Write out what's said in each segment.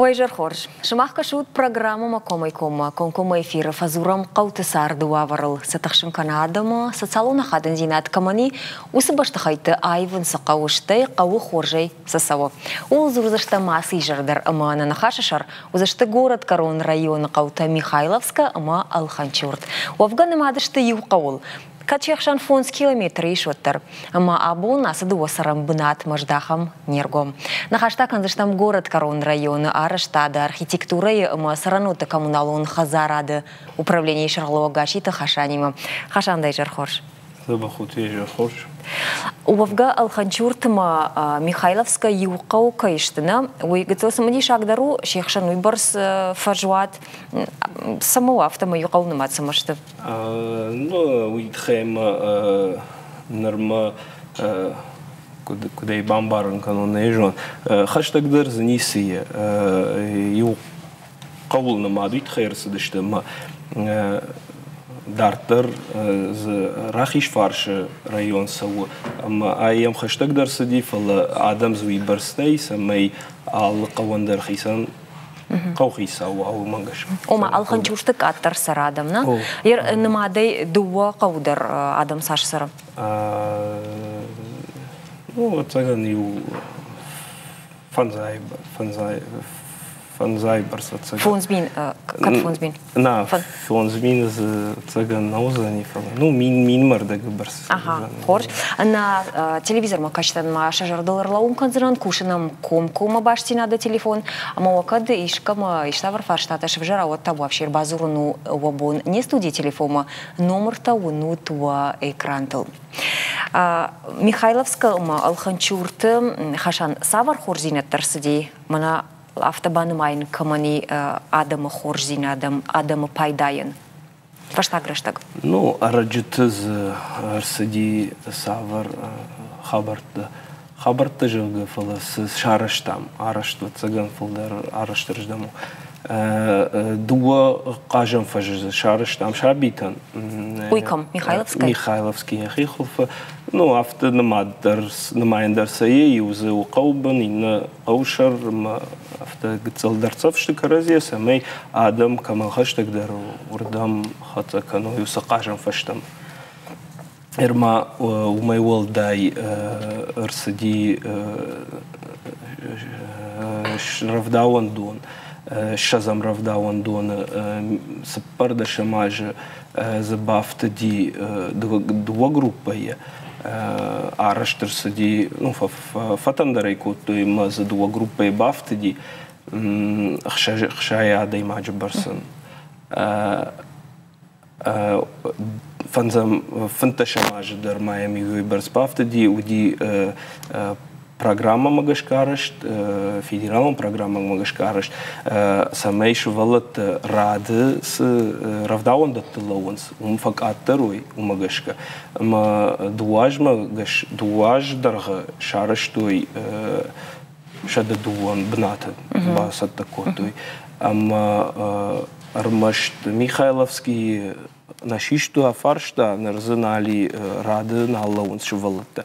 Уӕ изӕр хорз. Сымах кӕсут программӕмӕ комӕй-коммӕ. Комкоммӕ эфиры фӕдзурӕм хъӕуты царды уавӕрыл, цы тыхсын кӕны адӕмы, социалон ахадындзинад кӕмӕн и, уыцы бӕстыхӕйтты аивын цы хъӕуы, стӕй хъӕуы хорзӕй цы цӕуы. Ууыл дзурдзыстӕм ацы изӕр дӕр ӕмӕ нӕ ныхасы сӕр уыдзысты горӕтгӕрон районы хъӕутӕ Михайловскӕ ӕмӕ Ӕлханчурт. Уӕвгӕ нымад сты иу хъӕуыл. Кӕд се хсӕн 5 километры ис, уӕддӕр. Ӕмӕ абон ацы дыууӕ цӕрӕн бынатмӕ здахӕм не ргом. Ныхӕстӕ кӕндзыстӕм горӕтгӕрон районы арӕзтады, архитектурӕйы ӕмӕ цӕрӕнуӕтты коммуналон хӕдзарады управленийы сӕргълӕууӕг Гасситы Хасанимӕ. Хасан, дӕ изӕр хорз. Дзӕбӕх ут, изӕр хорз. Уӕвгӕ Ӕлханчурты ма Михайловскӕ иу хъӕу кӕй сты, нӕ, уый гыццыл цымыдисагдӕр у, се хсӕн уыйбӕрц фӕзуат цӕмӕ у, афтӕмӕй иу хъӕу нымад цӕмӕ сты? Ну, уый тыххӕй мӕ нырмӕ куыд ӕй бамбарын кӕнон, нӕ зон. Хӕстӕгдӕр дзы ницы и. Иу хъӕуыл нымад уый тыххӕй ӕрцыдысты ӕмӕ дарддӕр дзы Рахизфарсы район цӕуы ӕмӕ ай йӕм хӕстӕгдӕр цыди, фӕлӕ адӕм дзы уыйбӕрц нӕй, цӕмӕй алы хъӕуӕн дӕр хицӕн хъӕухицау уа, уымӕ гӕсгӕ. Ома Алханчурты къаддӕр цӕры адӕм, нӕ? Нымадӕй дыууӕ хъӕуы дӕр адӕм цас цӕры? Ну, ӕвӕццӕгӕн, иу фӕндзай, фӕндзай, фӕндзай бӕрц ӕцӕгӕн. 5000, кӕд 5000? На, 5000 дзы ӕцӕгӕн нӕ уыдзӕни, фӕлӕ, ну, мин, минмӕ рдӕгы бӕрц. Ага, хорз. Нӕ телевизормӕ кӕсдӕн ма сӕ зӕрдыл ӕрлӕууын кӕндзынӕн, кусын ӕм комкоммӕ бастдзинады телефон, ӕмӕ уӕ кӕд искӕмӕ иставӕр фарстатӕ сывзӕра, уӕд та вообще ӕрбадзурын у уӕ бон не студийы телефонмӕ, номыртӕ уынут уӕ экрантыл. Михайловскы ӕмӕ Ӕлхынчурты Хасан цавӕр хорздзинӕдтӕ рцыди? Мӕнӕ афтӕ банымайын кӕмӕн и адӕмы хорздзинадӕн, адӕмы пайдайӕн фӕстаг рӕстӕг? Ну, ӕрӕджыты дзы ӕрцыди цавӕр хабӕрттӕ. Хабӕрттӕ, зӕгъгӕ, фӕлӕ цы сарӕзтам, арӕзт, ӕвӕццӕгӕн, фылдӕр арӕзтырыздӕм у. Дыууӕ хъазӕн фӕзы дзы сарӕзтам сабитӕн. Уый кӕм? Михайловскӕй? Михайловский йӕхи хуылфы. Ну, афтӕ нымад дӕр, нымайын дӕр сӕ иу дзы у хъӕуы бын, иннӕ хъӕуы сӕр ӕмӕ афтӕ гыццыл дӕрддзӕф сты кӕрӕдзийӕ, цӕмӕй адӕм кӕмӕн хӕстӕгдӕр у, уырдӕм хӕццӕ кӕной уыцы хъазӕн фӕзтӕм. Ӕрма уымӕй уӕлдай ӕрцыди рӕвдауӕндон, ссӕдзӕм рӕвдауӕндоны цыппӕрдӕсӕм азы дзы бафтыди дыууӕ группӕйы. Арӕзт ӕрцыди, ну, фӕтӕндӕрӕй кодтой ӕмӕ дзы дыууӕ группӕйы бафтыди 60 адӕймаджы бӕрцӕн. Фӕндзӕм, фынддӕсӕм азы дӕр ма йӕм иуӕй бӕрц бафтыди, уыди программӕмӕ гӕсгӕ арӕзт, федералон программӕмӕ гӕсгӕ арӕзт, цӕмӕй сывӕллӕттӕ рады цы рӕвдауӕндӕтты лӕууынц, уым фӕкъаддӕр уой, уымӕ гӕсгӕ. Ӕмӕ дыууӕ азы дӕргъы сарӕзтой 102 бынаты бацӕттӕ кодтой. Ӕмӕ ӕрмӕст Михайловскийы нӕ систой фарста, ныр дзы нал и, рады нал лӕууынц сывӕллӕттӕ.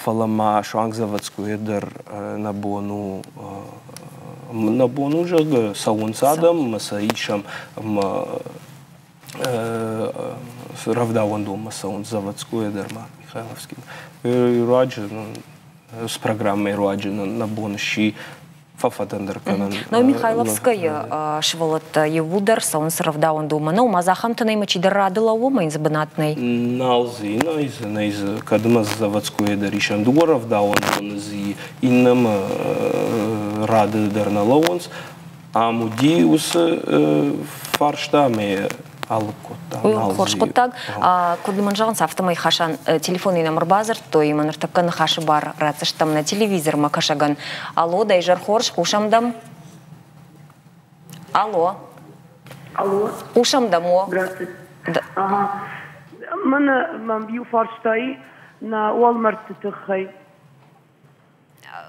Фӕлӕ ма суанг Заводскойы дӕр нӕ бон у, нӕ бон у, зӕгъгӕ, цӕуынц адӕм ӕмӕ сӕ исӕм ӕмӕ рӕвдауӕндонмӕ цӕуынц Заводскойы дӕр ма Михайловскиймӕ. Руаджы с программӕйы руаджы нӕ бон сси фӕфӕдӕндӕр кӕнын. Но Михайловскӕйы сывӕллӕттӕ иууылдӕр цӕуынц рӕвдауӕндонмӕ. Нӕу ма ахӕмтӕ нӕй, ӕмӕ чидӕр рады лӕууы, ӕмӕ йын дзы бынат нӕй. Нал дзы, нӕй дзы, нӕй дзы. Кӕд ӕмӕ Заводскойы дӕр исӕм дыууӕ рӕвдауӕндоны дзы, иннӕмӕ рады дӕр нӕ лӕууынц. Ам уыди уыцы фарста ӕмӕ алыг кодта. Уый хорз хъуыддаг. Куыд мын зӕгъынц, афтӕмӕй Хасан телефоны йын ӕрбадзырдтой ӕмӕ ныртӕккӕ ныхасы бар ратдзыстӕм нӕ телевизормӕ кӕсӕгӕн. Алло, дӕ изӕр хорз, хъусӕм дӕм. Алло. Алло. Хъусӕм дӕм, о. Здравствуйте. Ага. Мӕнӕ мӕм иу фарста и нӕ уӕлмӕрдты тыххӕй.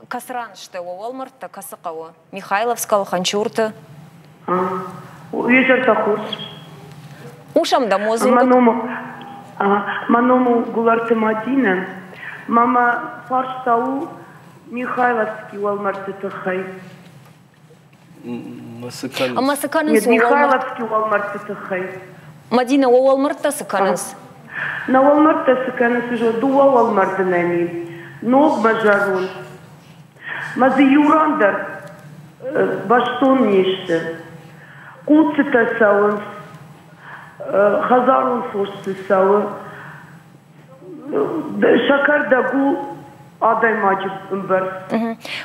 Кӕцы ран сты уӕ уӕлмӕрдтӕ, кӕцы хъӕуы? Михайловскы, Ханчурты? Изӕртӕ хорз. Хъусӕм дӕм, Мӕ ном у Гуларты Мадинӕ. Мӕ фарста у Михайловский уӕлмӕрдты тыххӕй. Цы кӕнынц? Ӕмӕ цы кӕнынц? Михайловский уӕлмӕрдты тыххӕй. Мадина, уӕ уӕлмӕрдтӕ цы кӕнынц? Нӕ уӕлмӕрдтӕ цы кӕнынц, дыууӕ уӕлмӕрды нӕм и. Ног мӕ зӕронд. Мӕ дзы иу ран дӕр бӕстон не сты. Хъуццытӕ цӕуынц, хӕдзарон фос дзы цӕуы. Сӕкӕрдӕг у адӕймаджы бӕрц.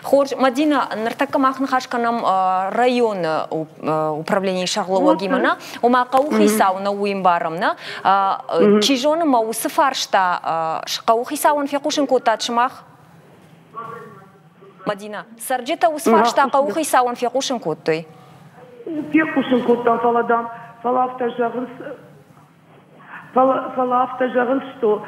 Хорз, Мадина, ныртӕккӕ мах ныхас кӕнӕм районы управленийы сӕргълӕууӕгимӕ, нӕ? Ома хъӕуы хицау нӕ уый ӕмбарӕм, нӕ? Чи зоны ма уыцы фарста хъӕуы хицауӕн фехъусын кодтат сымах? Мадина, цӕрджытӕ уыцы фарста хъӕуы хицауӕн фехъусын кодтой? Фехъусын кодтам, фӕлӕ дам, фӕлӕ афтӕ зӕгъынц, Фӕлӕ афтӕ зӕгъынц, что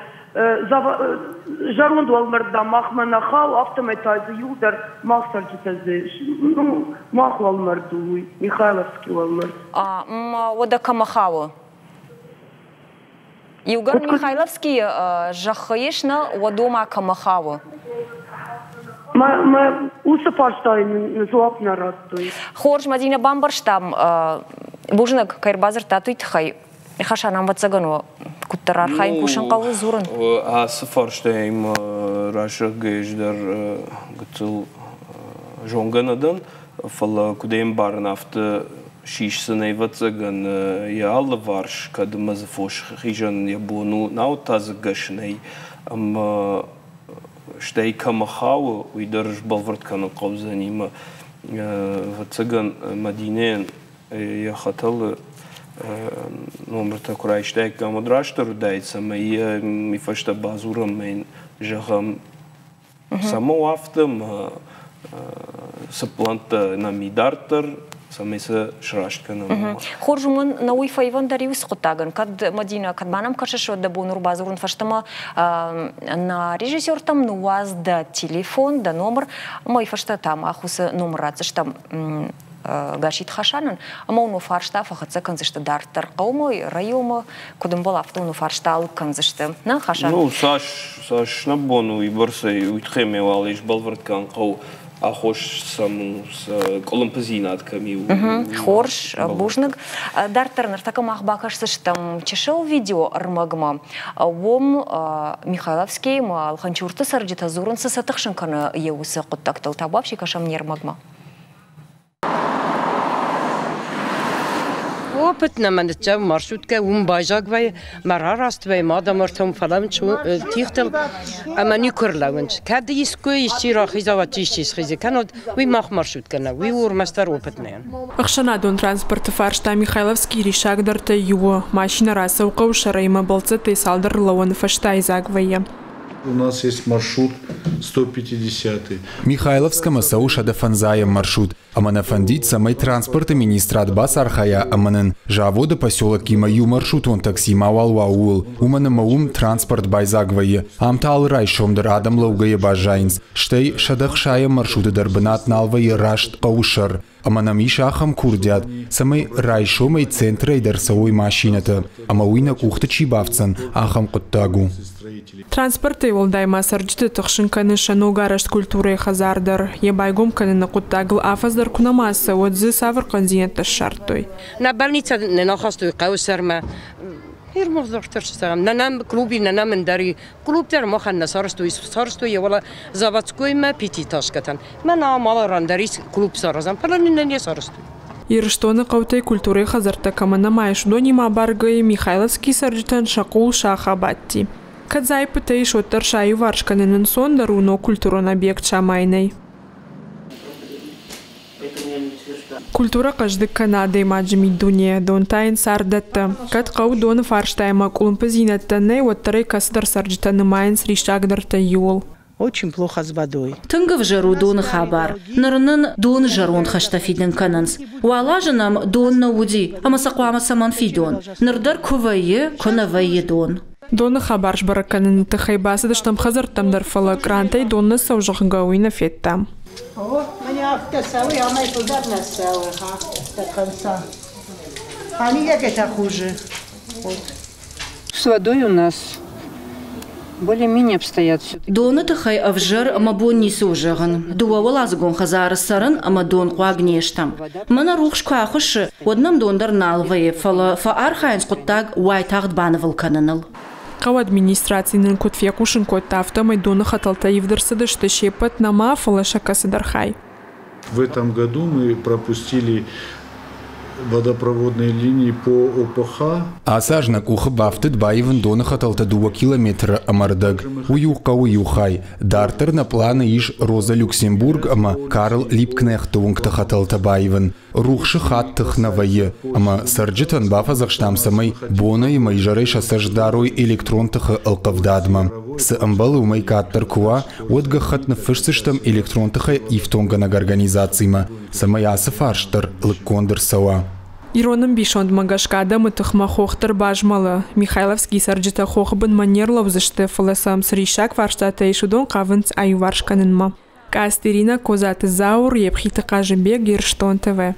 зӕронд уӕлмӕрд, дам, махмӕ нӕ хауы, афтӕмӕй та дзы иу дӕр мах цӕрджытӕ дзы, ну, мах уӕлмӕрд у уый, Михайловский уӕлмӕрд. Уӕдӕ кӕмӕ хауы? Иугӕр Михайловскийы зӕххы ис, нӕ, уӕд ома кӕмӕ хауы? Мӕ уыцы фарстайы нын дзуапп нӕ радтой. Хорз, Мадинӕ, бамбӕрстам. Бузныг, кӕй ӕрбадзырдтат, уый тыххӕй. Хасан, ӕвӕццӕгӕн, куыддӕр архайын кусын хъӕуы дзурын. Ацы фарстайы раззагӕй ӕз дӕр гыццыл зонгӕ нӕ дӕн, фӕлӕ куыд ӕмбарын, афтӕ сисдзӕн, ӕвӕццӕгӕн, йӕ алыварс, кӕд ӕмӕ дзы фос хизӕн йӕ бон у, науӕд та дзы гӕс нӕй. Ӕмӕ стӕй кӕмӕ хауы, уый дӕр сбӕлвырд кӕнын хъӕудзӕни ӕмӕ, ӕвӕццӕгӕн, Мадинӕйӕн йӕ хӕтӕлы номыртӕ куы райстаиккам, уӕд растдӕр уыдаид, цӕмӕй йӕ уый фӕстӕ бадзурӕм ӕмӕ йын зӕгъӕм, цӕмӕ у афтӕ ӕмӕ цы пълӕнттӕ нӕм и дарддӕр, цӕмӕй сӕ сраст кӕнӕм. Хорз, уымӕн нӕ уый фӕивӕн дӕр иу цы хъуыддагӕн. Кӕд, Мадинӕ, кӕд ма нӕм кӕсыс, уӕд дӕ бон у ӕрбадзурын фӕстӕмӕ нӕ режиссертӕм, ныууадз дӕ телефон, дӕ номыр, ӕмӕ уый фӕстӕ та мах уыцы номыр ратдзыстӕм Гасит Хасанӕн, ӕмӕ уын фарста фӕхӕццӕ кӕндзысты дарддӕр хъӕумӕ, районмӕ, куыд ӕмбӕлы, афтӕ уын фарста алыг кӕндзысты. Нӕ, Хасан? Ну, цас, цас нӕ бон у, уыйбӕрцӕй уый тыххӕй ме уал ис бӕлвырд кӕнын хъӕуы аххос сӕм у, сӕ къуылымпыдзинад кӕм и. Хорз, бузныг. Дарддӕр ныртӕккӕ мах бакӕсдзыстӕм чысыл видеоӕрмӕгмӕ. Уым Михайловскийы ӕмӕ Алханчурты цӕрджытӕ дзурынц, цы сӕ тыхсын кӕны йӕ уыцы хъуыддӕгтыл. Табуафси кӕсӕм не рмӕгмӕ. Опыт нӕма ныццӕуы маршруткӕ, уым байдзаг вӕййы, мӕ рараст вӕййы, ма адӕм ӕртӕм фӕлӕууынц тигътыл ӕмӕ никуы ӕрлӕууынц. Кӕд искуы исчи рахиза, уӕд исчи схизы, кӕннод уый мах маршруткӕ нӕу, уый у ӕрмӕстдӕр опыт нӕ. Ӕхсӕнадон транспорты фарста Михайловскийы риссагдӕртӕй иу у. Машинӕ рацӕуы хъӕуы сӕрӕй ӕмӕ бӕлццӕттӕй цалдӕр рлӕууӕны фӕстӕ айдзаг вӕййы. У нас есть маршрут 150. Михайловскӕмӕ цӕуы 105-ӕм маршрут, ӕмӕ нӕ фӕндид, цӕмӕй транспорты министрад бацархайа ӕмӕ нын заводы поселокимӕ иу маршрутон такси мауал уа, ууыл, уымӕн ӕмӕ уым транспорт байдзаг вӕййы. Ам та алы райсом дӕр адӕм лӕугӕйӕ баззайынц, стӕй 160-ӕм маршруты дӕр бынат нал вӕййы раст хъӕуы сӕр. Ӕмӕ нӕм ис ахӕм курдиат, цӕмӕй райсомӕй центрӕй дӕр цӕуой машинӕтӕ, ӕмӕ уый нӕ къухты чи бафтдзӕн, ахӕм хъуыддаг у. Транспортӕй уӕлдай ма цӕрджыты тыхсын кӕны сӕ ногарӕзт культурӕйы хӕдзар дӕр. Йӕ байгом кӕныны хъуыддагыл афӕдз дӕр куы нӕма цӕуы, уӕд дзы цавӕр хъӕндзинӕдтӕ ссардтой? Нӕ больницӕ нын ахастой хъӕуы сӕрмӕ. Нӕ нӕм клуби, нӕ нӕм ӕндӕр клуб дӕр махӕн нӕ сарӕзтой, сарӕзтой йӕ уӕлӕ Заводскоймӕ пятиэтажкӕтӕн. Мӕнӕ ам алы ран дӕр ис клуб саразӕн, фӕлӕ нын нӕ не сарӕзтой. Ирыстоны хъӕутӕй культурӕйы хӕдзӕрттӕ кӕмӕн нӕма ис, уыдонимӕ абаргӕйӕ Михайловскийы цӕрджытӕн сӕ хъул сах абадти. Кӕд дзайппытӕ ис, уӕддӕр сӕ аиуварс кӕнын ӕнцондӕр у ног культурон объект самайынӕй. Культурӕ хъӕздыг кӕны адӕймаджы миддуне, дон та йын цард дӕтты. Кӕд хъӕуы доны фарста ӕмӕ къуылымпыдзинӕдтӕ нӕй, уӕддӕр ӕй кӕцыдӕр цӕрджытӕ нымайынц риссагдӕртӕй иуыл. Очень плохо с водой. Тынг ӕвзӕр у доны хабар. Ныр нын доны зӕронд хӕстӕ фидын кӕнынц. Уал азы нӕм дон нӕ уыди, ӕмӕ сӕ хъуамӕ цӕмӕн фидон? Ныр дӕр куы вӕййы, куы нӕ вӕййы дон. Доны хабар сбӕрӕг кӕныны тыххӕй бацыдыстӕм хӕдзӕрттӕм дӕр, фӕлӕ кърантӕй дон нӕ цӕуы, зӕгъгӕ, уый нӕ федтам. О, мӕнӕ афтӕ цӕуы, амӕй фылдӕр нӕ цӕуы, до конца. А это хуже. Вот. С водой у нас Более-менее обстоят. Доны тыххӕй ӕвзӕр мӕ бон ницы у зӕгъын. Дыууӕуӕладзыгон хӕдзары цӕрын ӕмӕ донхъуаг не стӕм. Мӕнӕ рухс куы ахуыссы, уӕд нӕм дон дӕр нал вӕййы, фӕлӕ фӕархайынц хъуыддаг уайтагъд банывыл кӕныныл. Хъӕуы администраци нын куыд фехъусын кодта, афтӕмӕй доны хӕтӕлтӕ ивд ӕрцыдысты се ппӕт нӕма, фӕлӕ сӕ кӕцыдӕр хай. В этом году мы пропустили водопроводные линии по ОПХ. Ацы аз нӕ къухы бафтыд баивын доны хӕтӕлтӕ 2 километры ӕмӕ рдӕг. Уый у хъӕуы иу хай. Дарддӕр нӕ пъланы ис Роза Люксембург ӕмӕ Карл Либкнехты уынгты хӕтӕлтӕ баивын. Рухсы хатт тых нӕ вӕййы, ӕмӕ цӕрджытӕн бафӕдзӕхстам, цӕмӕй бонӕй ӕмӕ изӕрӕй сӕ цӕст дарой электрон тыхы ӕлхъывдадмӕ. Цы ӕмбӕлы, уымӕй къаддӕр куы уа, уӕд гӕххӕтт ныффысдзыстӕм электрон тыхӕй ифтонггӕнӕг организацимӕ, цӕмӕй ацы фарст дӕр лыггонд ӕрцӕуа. Ирон ӕмбисондмӕ гӕсгӕ адӕмы тыхмӕ хох дӕр базмӕлы. Михайловскийы цӕрджытӕ хохы бынмӕ не рлӕудзысты, фӕлӕ сӕм цы риссаг фарстатӕ ис, уыдон хъавынц аиуварс кӕнынмӕ. Къацты Ирина, Козаты Зауыр, Епхиты Хъазыбег, Ирыстон ТВ.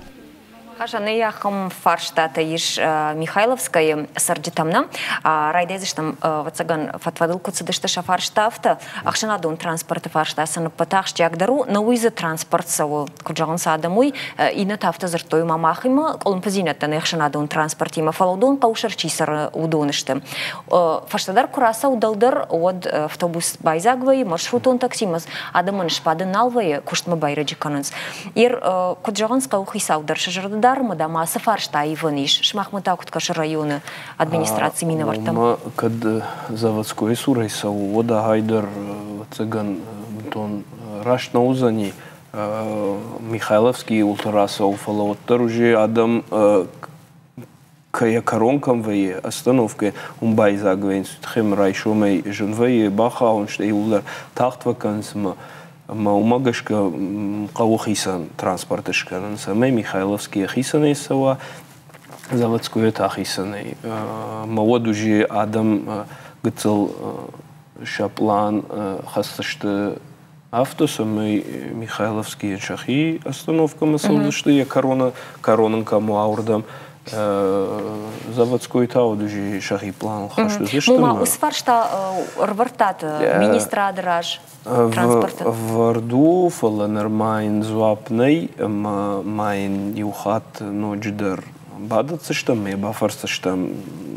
Хасан, ахӕм фарстатӕ ис Михайловскӕйы цӕрджытӕм нӕ. Райдайдзыстӕм, ӕвӕццӕгӕн, фӕдфӕдыл куыд цыдысты сӕ фарста, афтӕ. Ӕхсӕнадон транспорты фарста сын ӕппӕт ахсджиагдӕр у, нӕ уый дзы транспорт цӕуы, куыд зӕгъынц адӕм, уый. Иннӕтӕ афтӕ дзырдтой, ма махимӕ къуылымпыдзинӕдтӕ нӕ ӕхсӕнадон транспортимӕ, фӕлӕ уыдон хъӕусӕр чи цӕры, уыдон сты. Фӕстӕдӕр куы рацӕуы дӕлдӕр, уӕд автобус байдзаг вӕййы, маршрутон таксимӕ адӕмӕн сбадын нал вӕййы, куыстмӕ байрӕджы кӕнынц. Ер, куыд зӕгъынц, хъӕуыхицау дӕр сӕ зӕрдӕ дары, дам, ацы фарста аивӕн ис. Сымахмӕ та куыд кӕсы районы администрацийы минӕвӕрттӕм? Уымӕ кӕд Заводскойы цурӕй цӕуы, уӕд ахӕй дӕр, ӕвӕццӕгӕн, бынтон раст нӕ уыдзӕни. Михайловскийы уылты рацӕуы, фӕлӕ уӕддӕр уже адӕм йӕ кӕрон кӕм вӕййы, остановкӕ, уым байдзаг вӕййынц. Тыххӕй райсомӕй зын вӕййы бахауын, стӕй иууылдӕр тагъд фӕкӕнынц ӕмӕ уымӕ гӕсгӕ хъӕуы хицӕн транспорт скӕнын, цӕмӕй Михайловский хицӕнӕй цӕуа, Заводское та хицӕнӕй. Ӕмӕ уӕд уже адӕм гыццыл сӕ пълан хӕсдзысты афтӕ, цӕмӕй Михайловскийӕн сӕхи остановкӕмӕ цӕудзысты, йӕ кӕроны кӕрон ын кӕм уа, уырдӕм. Заводской та уӕд уже сӕхи планыл хӕст уыдзысты. Ма уыцы фарста ӕрвӕрдтат министрады раз транспорты? Ӕвӕрд у, фӕлӕ нырма йын дзуапп нӕй ӕмӕ ма йын иу хатт ноджыдӕр бадӕтдзыстӕм ӕмӕ йӕ бафӕрсдзыстӕм,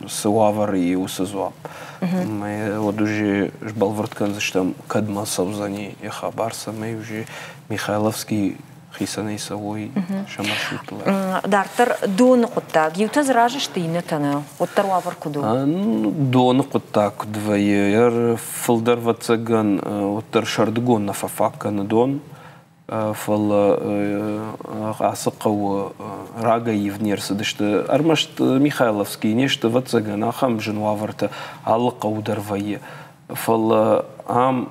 цы уавӕры и уыцы дзуапп. Ӕмӕ уӕд уже сбӕлвырд кӕндзыстӕм, кӕдмӕ цӕудзӕни йӕ хабар, цӕмӕй уже Михайловский хицӕнӕй цӕуой сӕ маршруттыл. Дарддӕр доны хъуыддаг. Иутӕ дзы разы сты, иннӕтӕ нӕ. Уӕддӕр уавӕр куыд у? Доны хъуыддаг куыд вӕййы, фылдӕр, ӕвӕццӕгӕн, уӕддӕр сӕрдыгон нӕ фӕфаг кӕны дон. Фӕлӕ ацы хъӕуы рагӕй ивд не рцыдысты. Ӕрмӕст Михайловскийы не сты, ӕвӕццӕгӕн, ахӕм зын уавӕртӕ алы хъӕуы дӕр вӕййы. Фӕлӕ ам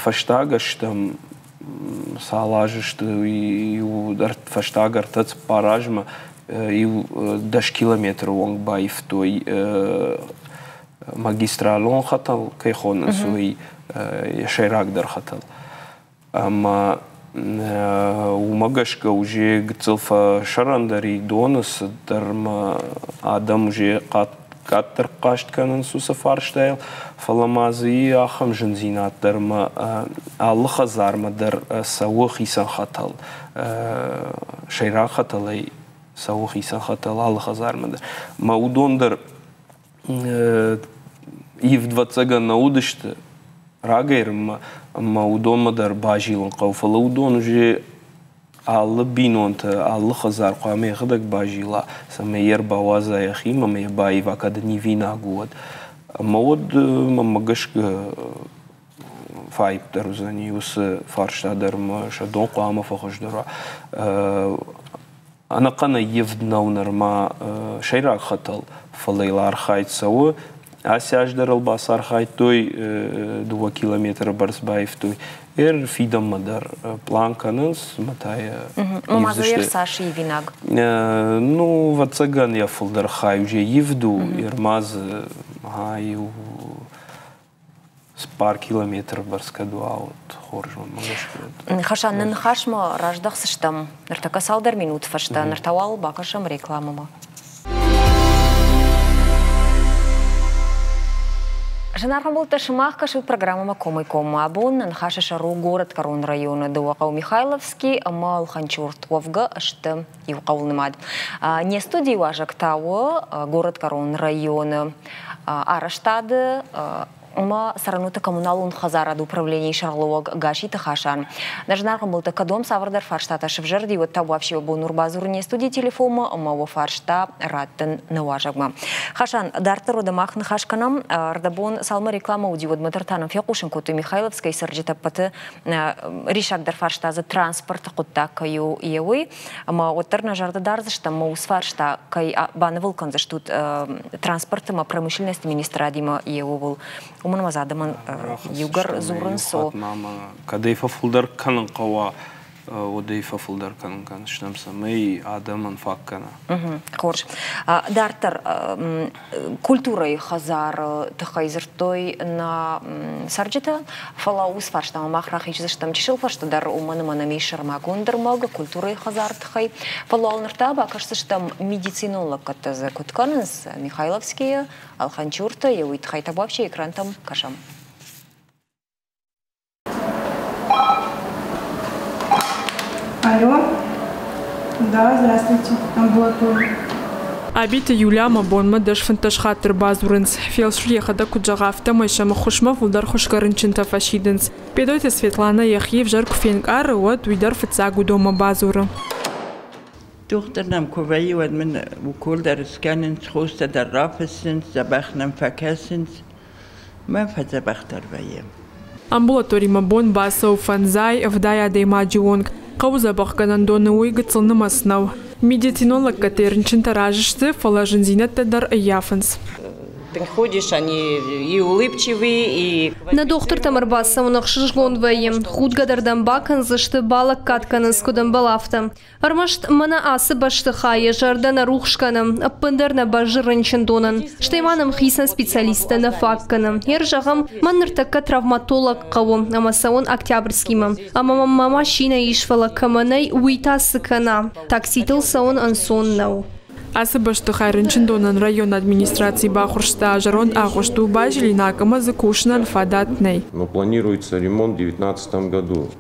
фӕстаг ӕзтӕм цал азы сты, иу фӕстаг 3-4 азмӕ иу 10 километры онг баивтой магистралон хӕтӕл, кӕй хонынц, уый сӕйрагдӕр хӕтӕл. Ӕмӕ уымӕ гӕсгӕ уже гыццыл фӕсӕрӕндӕр и доны цыд дӕр ӕмӕ адӕм уже къаддӕр хъаст кӕнынц уыцы фарстайыл, фӕлӕ ма дзы и ахӕм зындзинад дӕр, ӕмӕ алы хӕдзармӕ дӕр цӕуы хицӕн хӕтӕл. Сӕйраг хӕтӕлӕй цӕуы хицӕн хӕтӕл алы хӕдзармӕ дӕр. Ӕмӕ уыдон дӕр ивд, ӕвӕццӕгӕн, нӕ уыдысты рагӕй ӕмӕ уыдонмӕ дӕр базилын хъӕуы, фӕлӕ уыдон уже алы бинонтӕ, алы хӕдзар хъуамӕ йӕхӕдӕг базила, цӕмӕй йӕ ӕрбауадза йӕхимӕ ӕмӕ йӕ баива, кӕд ын ивинаг у, уӕд. Ӕмӕ уӕд, мӕнмӕ гӕсгӕ, фӕаипдӕр уыдзӕни уыцы фарста дӕр ӕмӕ сӕ дон хъуамӕ фӕхуыздӕр уа. Ӕнӕхъӕнӕй ивд нӕу нырма сӕйраг хӕтӕл, фӕлӕ йыл архайд цӕуы. Ацы аз дӕр ыл бацархайдтой, 2 километры бӕрц баивтой. Ер фидӕнмӕ дӕр план кӕнынц, ӕмӕ та йӕ Ома дзы ӕрцас ивинаг? Ну, ӕвӕццӕгӕн, йӕ фылдӕр хай уже ивд у, ӕрма дзы иу 4 километры бӕрц кӕд уа, уӕд хорз, мӕнмӕ гӕсгӕ. Хасан, нӕ ныхасмӕ раздӕхдзыстӕм ныртӕккӕ цалдӕр минут фӕстӕ, ныр та уал бакӕсӕм рекламӕмӕ. Зынаргъ ӕмбӕлттӕ, сымах кӕсут программӕмӕ Комӕй-коммӕ. Абон нӕ ныхасы сӕр у горӕтгӕрон районы дыууӕ хъӕу Михайловский ӕмӕ Ӕлхынчурт. Уӕвгӕ сты иу хъӕуыл нымад. Не студийы уазӕг та у горӕтгӕрон районы арӕзтады ӕмӕ цӕрӕнуӕтты коммуналон хӕдзарады управленийы сӕргълӕууӕг Гаситы Хасан. Нӕ зынаргъ ӕмбӕлттӕ, кӕд уӕм цавӕрдӕр фарстатӕ сывзӕрди, уӕд та уӕ бон у ӕрбадзурын не студийы телефонмӕ ӕмӕ уӕ фарста раттын нӕ уазӕгмӕ. Хасан, дарддӕр уӕдӕ мах ныхас кӕнӕм. Ӕрдӕбон цалмӕ рекламӕ уыди, уӕдмӕ дӕр та нын фехъусын кодтой Михайловскӕйы цӕрджытӕ ӕппӕты риссагдӕр фарста дзы транспорты хъуыддаг кӕй у, йе уый. Ӕмӕ уӕддӕр нӕ зӕрдӕ дардзыстӕм, мӕ уыцы фарста кӕй банывыл кӕндзыстут транспорты ӕмӕ промышленносты министрадимӕ йе ууыл. Уымӕн ӕмӕ дзы адӕмӕн иугӕр дзурынц. Кӕдӕй фӕфылдӕр кӕнын хъӕуа, уӕдӕй фӕфылдӕр кӕнын кӕндзыстӕм, цӕмӕй адӕмӕн фаг кӕна. Хорз. Дарддӕр культурӕйы хӕдзары тыххӕй дзырдтой нӕ цӕрджытӕ, фӕлӕ уыцы фарстамӕ мах рахиздзыстӕм чысыл фӕстӕдӕр, уымӕн ӕмӕ нӕм ис сӕрмагонд ӕрмӕг культурӕйы хӕдзары тыххӕй. Фӕлӕ уал ныр та бакӕсдзыстӕм медицинон лӕггӕдтӕ дзы куыд кӕнынц Михайловскийы, Алханчурты, уый тыххӕй та вообще экрантӕм кӕсӕм. Алло. Да, здравствуйте. Амбулатория. Абиты Юлямӕ бонмӕ 10-15 хатты ӕрбадзурынц. Фелсыр йӕхӕдӕг куыд зӕгъы, афтӕмӕй сӕм ӕххуысмӕ фылдӕр хуысгӕ рынчынтӕ фӕсидынц. Бедойты Светланӕ йӕхи ӕвзӕр куы фенкъары, уӕд уый дӕр фыццаг уыдонмӕ бадзуры. Дохтыр нӕм куы вӕййы, уӕд мын укол дӕр скӕнынц, хостӕ дӕр рафыссынц, дзӕбӕх нӕм фӕкӕсынц. Мӕ фӕдзӕбӕхдӕр вӕййы. Амбулаторимӕ бон бацӕуы фӕндзай, ӕвдай адӕймаджы онг. Хъӕуы дзӕбӕхгӕнӕндоны уый гыццыл нымӕц нӕу. Медицинон лӕггӕдтӕй рынчынтӕ разы сты, фӕлӕ зындзинӕдтӕ дӕр ӕййафынц. Приходишь, они и улыбчивые, и... Нӕ дохтыртӕм ӕрбацӕуын ӕхсызгон вӕййы. Худгӕ дӕр дӕм бакӕндзысты, балӕггад кӕнынц, куыд ӕмбӕлы, афтӕ. Ӕрмӕст мӕнӕ ацы бӕстыхайы зӕрдӕ нӕ рухс кӕны, ӕппындӕр нӕ бӕззы рынчындонӕн. Стӕй ма нӕм хицӕн специалисттӕ нӕ фаг кӕны. Ер зӕгъӕм, мӕн ныртӕккӕ травматолог хъӕуы ӕмӕ цӕуын Октябрьскимӕ. Ӕмӕ мӕм мӕ машинӕ ис, фӕлӕ кӕмӕ нӕй, уый та цы кӕна? Такситыл цӕуын ӕнцон нӕу. Ацы бӕстыхай рынчындонӕн районы администраци баххуырста зӕронд агъуыст у базилинаг ӕмӕ дзы кусынӕн фадат нӕй. Но планируется ремонт в 2019 году.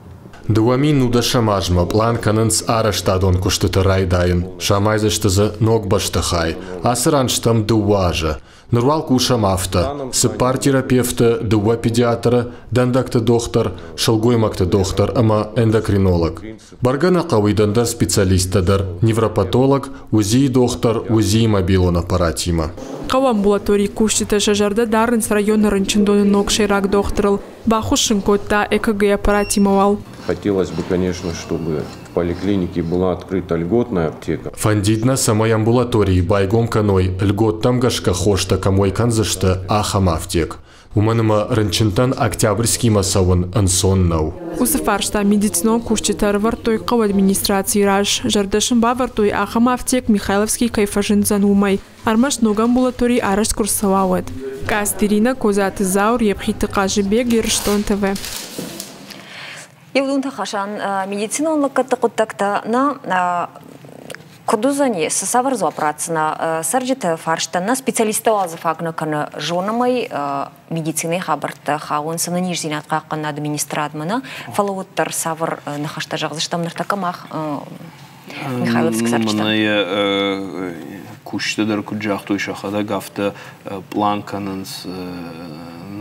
2010 азмӕ пълан кӕнынц арӕзтадон куыстыты райдайын, самайдзысты дзы ног бӕстыхай. Ацы ран стӕм дыууӕ азы. Ныр уал кусӕм афтӕ. Цыппар терапевты, дыууӕ педиатры, дӕндӕгты дохтыр, сылгоймӕгты дохтыр ӕмӕ эндокринолог. Бӕргӕ нӕ хъӕуид ӕндӕр специалисттӕ дӕр, невропатолог, УЗИ-йы дохтыр, УЗИ-йы мобилон аппаратимӕ. Хъӕуы амбулаторийы кусджытӕ сӕ зӕрдӕ дарынц районы рынчындоны ног сӕйраг дохтырыл. Баххуыс ын кодта ЭКГ-аппаратимӕ уал. Хотелось бы, конечно, чтобы в поликлинике была открыта льготная аптека. Фӕндид нӕ, цӕмӕй амбулаторийы байгом кӕной, льготтӕм гӕсгӕ хостӕ кӕм уӕй кӕндзысты, ахӕм афтек. Уымӕн ӕмӕ рынчынтӕн Октябрьскимӕ цӕуын ӕнцон нӕу. Уыцы фарста медицинон кусджытӕ ӕрӕвӕрдтой хъӕуы администрацийы раз. Зӕрдӕ сын бавӕрдтой, ахӕм афтек Михайловский кӕй фӕзындзӕн, уымӕй. Ӕрмӕст ног амбулатори арӕзт куы рцӕуа, уӕд. Къацты Иринӕ, Козаты Заур, Епхиты Хъазыбег, Ирыстон ТВ. Еудунты Хасан медицинон лӕггӕдты хъуыддӕгтӕ нӕ куыд уыдзӕни, цы цавӕр дзуапп ратдзынӕ цӕрджыты фарстӕн, нӕ специалисттӕ уал дзы фаг нӕ кӕны, зонӕм ӕй, медицинӕйы хабӕрттӕ хауынц ӕнӕниздзинад хъахъхъӕнынады министрадмӕ нӕ, фӕлӕ уӕддӕр цавӕр ныхӕстӕ зӕгъдзыстӕм ныртӕккӕ мах Михайловск цӕрджытӕ? Мӕнӕ кусджытӕ дӕр куыд загътой сӕхӕдӕг, афтӕ пълан кӕнынц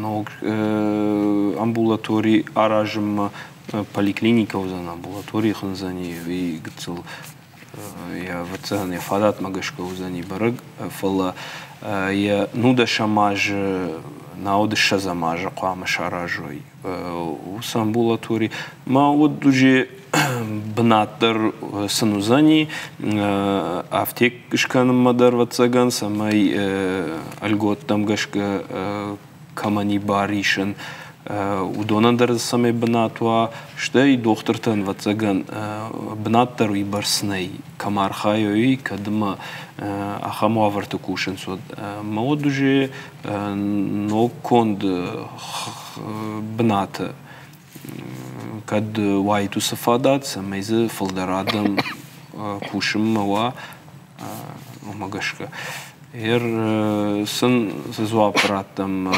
ног амбулатори аразынмӕ. Поликлиникӕ уыдзӕн, амбулатори хындзӕни, уый гыццыл йӕ ӕвӕццӕгӕн йӕ фадатмӕ гӕсгӕ уыдзӕни бӕрӕг, фӕлӕ йӕ нудӕсӕм азы, науӕд ссӕдзӕм азы хъуамӕ саразой уыцы амбулатори. Мӕ уд уже бынат дӕр сын уыдзӕни, афтек скӕнынмӕ дӕр, ӕвӕццӕгӕн, цӕмӕй ӕлготтӕм гӕсгӕ кӕмӕн бар исын, уыдонӕн дӕр цӕмӕй бынат уа, стӕй дохтыртӕн, ӕвӕццӕгӕн, бынат дӕр уыйбӕрц нӕй, кӕм архайой, кӕд ӕмӕ ахӕм уавӕрты кусынц, уӕд. Мӕ уд уже ног конд бынаты кӕд уаид уыцы фадат, цӕмӕй дзы фылдӕр адӕм кусынмӕ уа, уымӕ гӕсгӕ. Ер сын цы дзуапп раттӕм?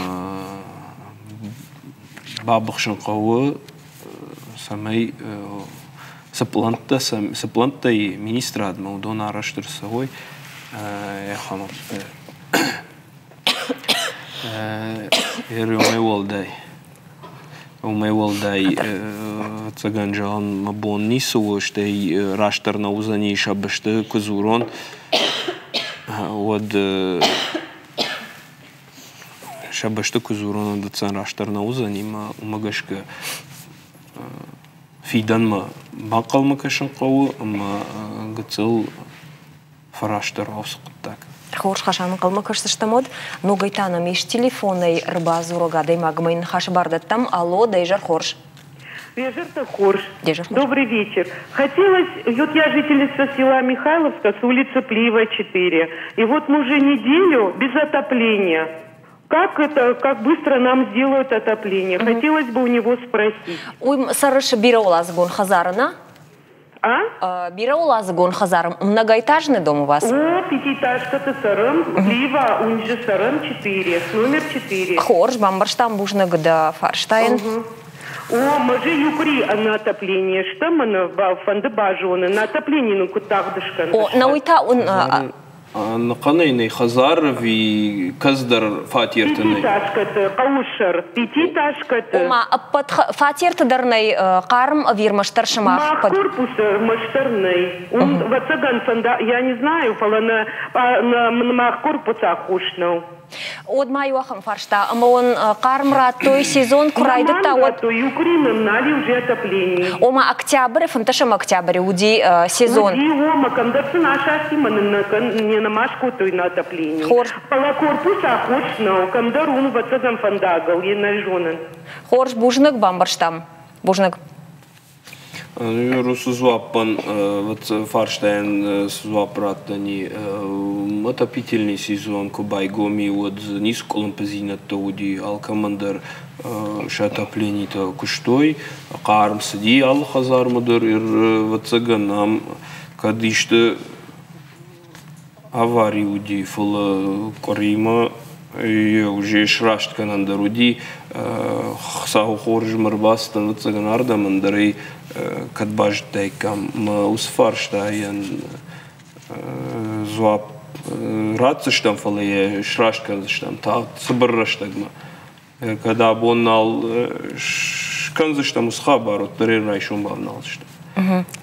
Бабыхсын хъӕуы, цӕмӕй цы пълӕнттӕ, цы пълӕнттӕ и министрадмӕ, уыдон арӕзт ӕрцӕуой. Уымӕй уӕлдай, уымӕй уӕлдай, ӕвӕццӕгӕн, зӕгъын, мӕ бон ницы у, стӕй растдӕр нӕ уыдзӕни сӕ бӕсты куы дзурон, уӕд сӕ бӕсты куы дзурон, уӕд ӕцӕг растдӕр нӕ уыдзӕни ӕмӕ уымӕ гӕсгӕ фидӕнмӕ банхъӕлмӕ кӕсын хъӕуы ӕмӕ гыццыл фӕрастдӕр уа уыцы хъуыддаг. Хорз, Хасан, ӕнхъӕлмӕ кӕсдзыстӕм уӕд. Ногӕй та нӕм ис телефонӕй ӕрбадзурӕг адӕймагмӕ йын ныхасы бар дӕттӕм. Алло, дӕ изӕр хорз. Вечер-то хорз. Добрый вечер. Хотелось, вот я жительница села Михайловска с улицы Плиева, 4. И вот мы уже неделю без отопления. Как это, как быстро нам сделают отопление? Хотелось бы у него спросить. Уый цӕрыс бирӕуӕладзыгон хӕдзары, нӕ? А? Бирӕуӕладзыгон хӕдзар многоэтажный дом у вас? О, пятиэтажка-то цӕрӕм, Плиева, уынджы цӕрӕм 4, номер 4. Хорз, бамбӕрстам, бузныг дӕ фарстайӕн. О, мы же иу къуыри ӕнӕ отопление стӕм, мӕнӕ фӕнды базонын, нӕ отопление нын куыд тагъд скӕндзысты. О, науый та уын Ӕнӕхъӕнӕй нӕй хӕдзар ӕви кӕцыдӕр фатерты нӕй? Пятиэтажкӕты, хъӕуы сӕр, пятиэтажкӕты. Ома, ӕппӕт фатерты дӕр нӕй хъарм ӕви ӕрмӕстдӕр сымах? Мах корпусы ӕрмӕстдӕр нӕй. Уым, ӕвӕццӕгӕн, фӕнда, я не знаю, фӕлӕ нӕ, нӕ мах корпус аххос нӕу. Уӕд ма иу ахӕм фарста, ӕмӕ уын хъарм радтой сезон куы райдыдта, уӕд? Радтой, иу къуыри нын нал и уже отопление. Ома октябры, 15 октябры уыди сезон. Уыди, ома кӕмдӕр сын асасти мӕ нын не нӕма скодтой на отопление. Хорз. Фӕлӕ корпус аххос нӕу, кӕмдӕр уым, ӕвӕццӕгӕн, фӕндагыл, йе нӕ зонын. Хорз, бузныг, бамбӕрстам. Бузныг. Русы дзуаппӕн фарстайӕн цы дзуапп раттӕни, отопительный сезон куы байгом и, уӕд дзы ницы къуылымпыдзинӕдтӕ уыди, алкӕмӕн дӕр сӕ отопленитӕ куыстой, хъарм цыди алы хӕдзармӕ дӕр, ӕвӕццӕгӕн, ам кӕд исты авари уыди, фӕлӕ къуыримӕ уже сраст кӕнӕн дӕр уыди. Хуыцауы хорз ӕмӕ ӕрбацыдтӕн, ӕвӕццӕгӕн, ардӕм, ӕндӕр ӕй кӕд базыдтаиккам. Мӕ уыцы фарстайӕн дзуапп ратдзыстӕм, фӕлӕ йӕ сраст кӕндзыстӕм тагъд, цыбыр рӕстӕгмӕ. Кӕд абон нал скӕндзыстӕм уыцы хабар, уӕддӕр ӕй райсом бавналдзыстӕм.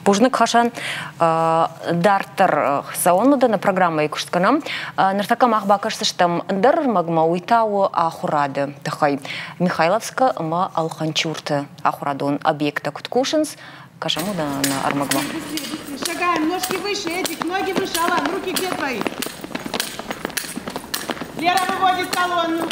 Бузныг, Хасан. Дарддӕр цӕуӕн уыдоны программӕйы куыст кӕнӕм. Ныртӕккӕ мах бакӕсдзыстӕм ӕндӕр ӕрмӕгмӕ, уый та у ахуырады тыххӕй. Михайловскы ӕмӕ Алханчурты ахуырадон объекттӕ куыд кусынц, кӕсӕм уыдоны ӕрмӕгмӕ. Шагаем, ножки выше, Эдик, ноги выше, Алан, руки где твои? Лера выводит колонну.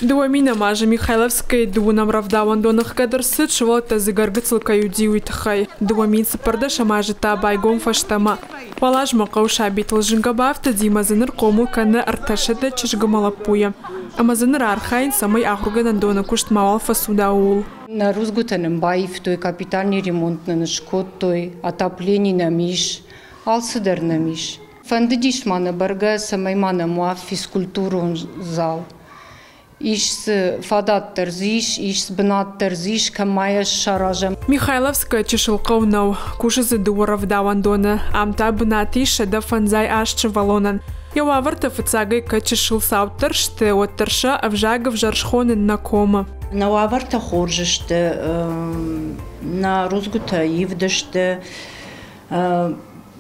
Дыууӕ минӕм азы Михайловскӕйы дыууынӕм рӕвдауӕндоны ӕхгӕд ӕрцыд, сывӕллӕттӕ дзы гӕргыцыл кӕй уыди, уый тыххӕй. 2014 азы та байгом фӕстӕмӕ. Уал азмӕ хъӕуы сабитыл зынгӕ бафтыди ӕмӕ дзы ныр хъомыл кӕны 300 чызг ӕмӕ лӕппуйы. Ӕмӕ дзы ныр архайынц, цӕмӕй ахуыргӕнӕндоны куыст мауал фӕцуда, ууыл. Нӕ рудзгуытӕ нын баивтой, капитальный ремонт нын скодтой, отоплени нӕм ис, алцыдӕр нӕм ис. Фӕндыдис ма нӕ бӕргӕ, цӕмӕй ма нӕм уа физкультурон зал. Ис дзы фадат дӕр дзы ис, ис бынат дӕр дзы ис, кӕм ма йӕ саразӕм. Михайловское чысыл хъӕу нӕу. Кусы дзы дыууӕ рӕвдауӕндоны. Ам та бынат ис 158 сывӕллонӕн. Йӕ уавӕртӕ фыццагӕй кӕд чысыл цауддӕр сты, уӕддӕр сӕ ӕвзаг ӕвзӕр схонын нӕ комы. Нӕ уавӕртӕ хорз сты, нӕ рудзгуытӕ ивд сты,